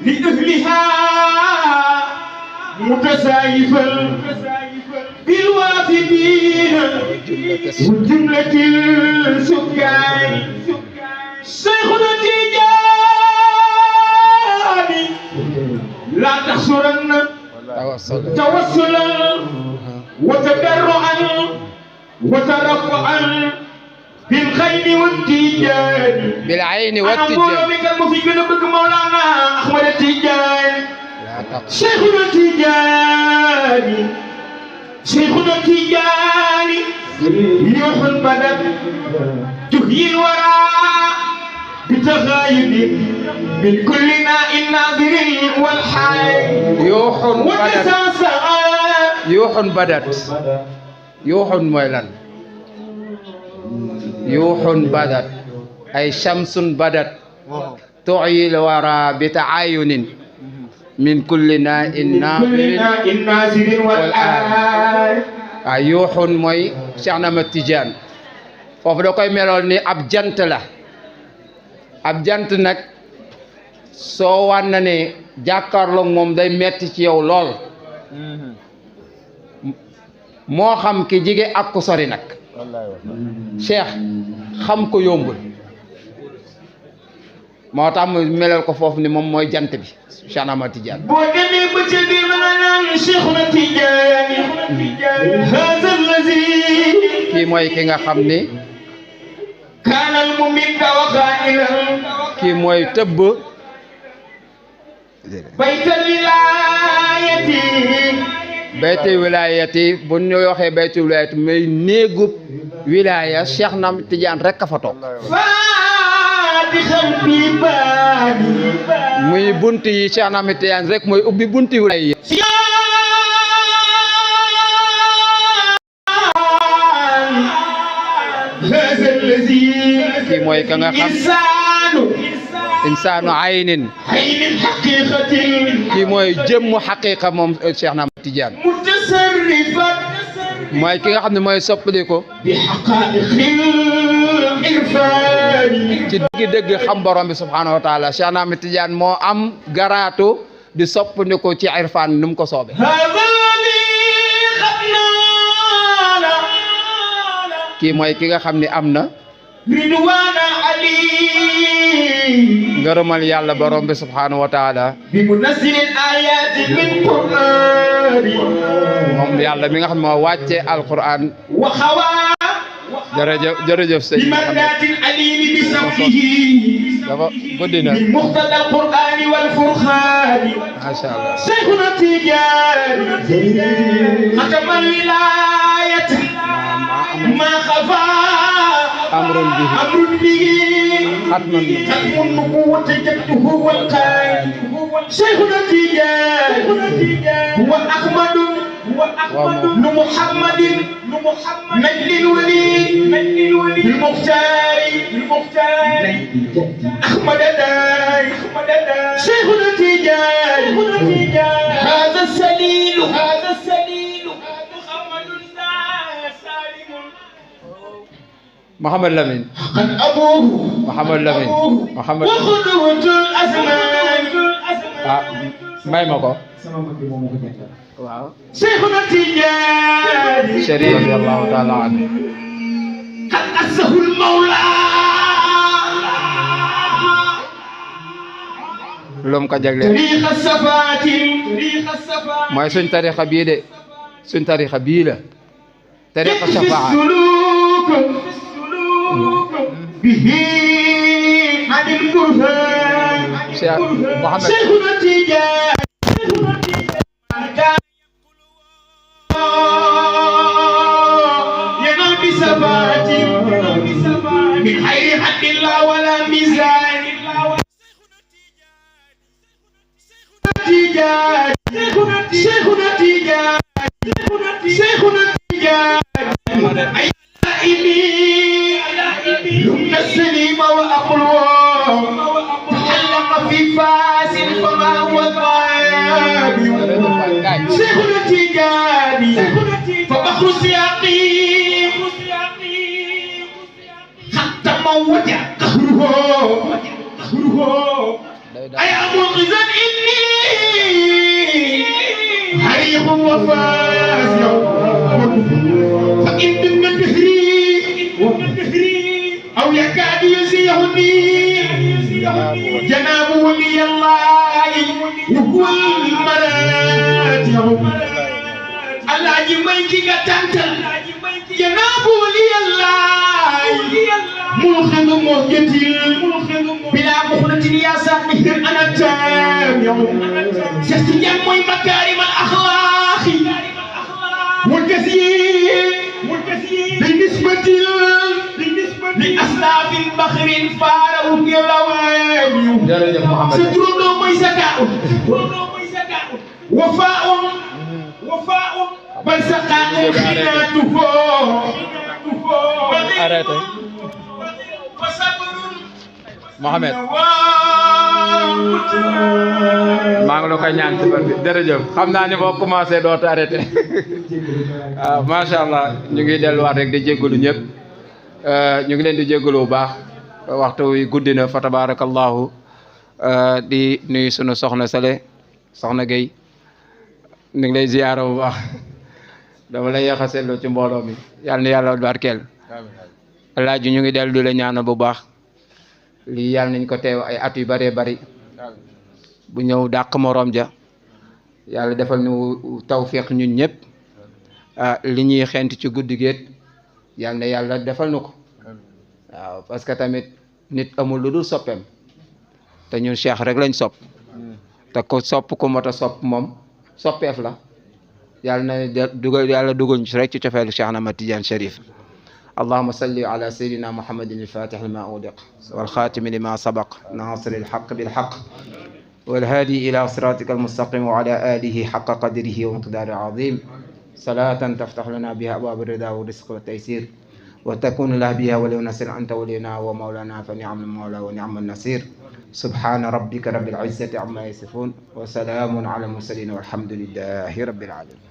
لأهلها متسايفا بالوافدين وجملة السكان شيخنا التجاني لا تخسرن توسلا وتضرعا وترفعا بالخير والتجان بالعين أنا والتجان أقول بك المفيد بك مولانا أحمد التجان شيخنا التجاني شيخنا التجاني يوح البلد تحيي الورى بتغايب من كل ماء ناظر والحي يوح بدت وتساسا يوح بدت يوح mooy lan يوح بدت أي شمس بدت تعيي الورى بتعاين من كل ناء كل ناظر ماء ناظر والحي yuuxun mooy Cheikh Ahmad Tidiane foofu da koy meloon ni ab jant la ab jant nag soo wan na ne jàkkaarloog moom day metti ci yow lool moo xam ki jige ak ku sori nag Cheikh xam ko yombul moo tax mu melal ko foofu ni moom mooy jant bi Cheikh Ahmad Tidiane boo demee ba ca biir ma nga naan Cheikhuna Tidiane hada allazi kii mooy ki nga xam ni kaana al mumidda wa qailan kii mooy tëbb baytal wilayati bayti wilayati bu ñu waxee bayti wilayati mooy néegub wilaya Cheikh Ahmad Tidiane rek a fa toog fatixal bibaani muy bunt yi Cheikh Ahmad Tidiane rek mooy ubbi bunti wilaya yi hada allazi kii mooy ka nga xam insaanu insaanu aynin aynin haqiqatin kii mooy jëmmu xaqiqa moom Cheikh Ahmad Tidiane mutasarrifat mooy ki nga xam ne mooy soppali ko bi haqaiqil irfani ci dëgg-dëgg xam borom bi subhanahu wa taala Cheikh Ahmad Tidiane moo am garaatu di soppandi ko ci irfan nu mu ko soobe hada allazi khatnana kii mooy ki nga xam ne am na ridwana ali ngërëmal yàlla borom bi subhanahu wa taala بمنزل الآيات من قرآن moom yàlla mi nga xam ne moo wàcce alquran وخوا jërëjëf jërëjëf sëñ bi بمردات العليم بسمعه dafa guddi na من مقتضى القرآن والفرقان macha allah شيخنا التجاني ختم الولاية ما خفا amrun bihi أمر به xatman ختم النبوة جده والقائد شيخنا التجاني هو أحمد بن محمد مجد الولي المختار أحمد داي شيخنا التجاني هذا السليل Mouhamed Lamine قد أبوه Mouhamed Lamine Mouhamed وخدوة الأزمان ah may ma ko waaw شيخنا التجاني Chérif radiyallahu taala anhu قد أسه المولى lu mu ko jagleel تاريخ الصفات mooy suñ tarixa bii de suñ tarixa bii la tarixa في shafaa السلوك به عن البرهان Cheikh Mouhamed شيخنا التجاني ينال بصفات من خير حق الله ولا ميزان شيخنا التجاني أي يمنى السليم وأقلوه تعلق في فاس فما هو ضابي شيخنا التجاني فبحر سياق وجع قهره أي منقذا إني حريق وفاز فإن من دهري أو يكاد يزيعني جناب ولي الله وهو المراجع الله جميتي قتنتل جناب ولي الله ملخم مهجتي بلا مخلة يا سامي أنا تامع سيستجاب موي مكارم الأخلاق والكثير بالنسبة لأسلاف البخر فاروا يلوام jërëjëf Mouhamed سترون موي زكاء وفاء بل سقاء خناته arrêté Mouhamed maa ngi la koy ñaan ci bari jërëjëf xam naa ni boo commencé dootu arrêté waaw macha allah ñu ngi delluwaat rek di jéggalu ñëpp ñu ngi leen di jéggalu bu baax waxtu wi guddi na fa tabarakallahu di nuyu sunu soxna Sale soxna Guèye ñu ngi lay ziyaara bu baax dama lay yéex a seetlu ci mbooloo mi yàlla na yàlla barkeel Alaaji ñu ngi dellu di la ñaanal bu baax lii yàlla nañ ko teew ay at yu bëree bëri bu ñëw dàq morom ja yàlla defal ñu tawfiq ñun ñëpp li ñuy xent ci guddi géet yàlla na yàlla defal nu ko waaw parce que tamit nit amul lu dul soppeem te ñun Cheikh rek lañ sopp te ko sopp ku mot a sopp moom soppeef la yàlla na dugal yàlla dugal ñu rek ci cofeelu Cheikh Ahmad Tidiane Chérif اللهم صل على سيدنا محمد الفاتح لما أغلق والخاتم لما سبق ناصر الحق بالحق والهادي إلى صراطك المستقيم وعلى آله حق قدره ومقدار عظيم صلاة تفتح لنا بها أبواب الرضا والرزق والتيسير وتكون لها بها ولي نصير أنت ولينا ومولانا فنعم المولى ونعم النصير سبحان ربك رب العزة عما يصفون وسلام على المرسلين والحمد لله رب العالمين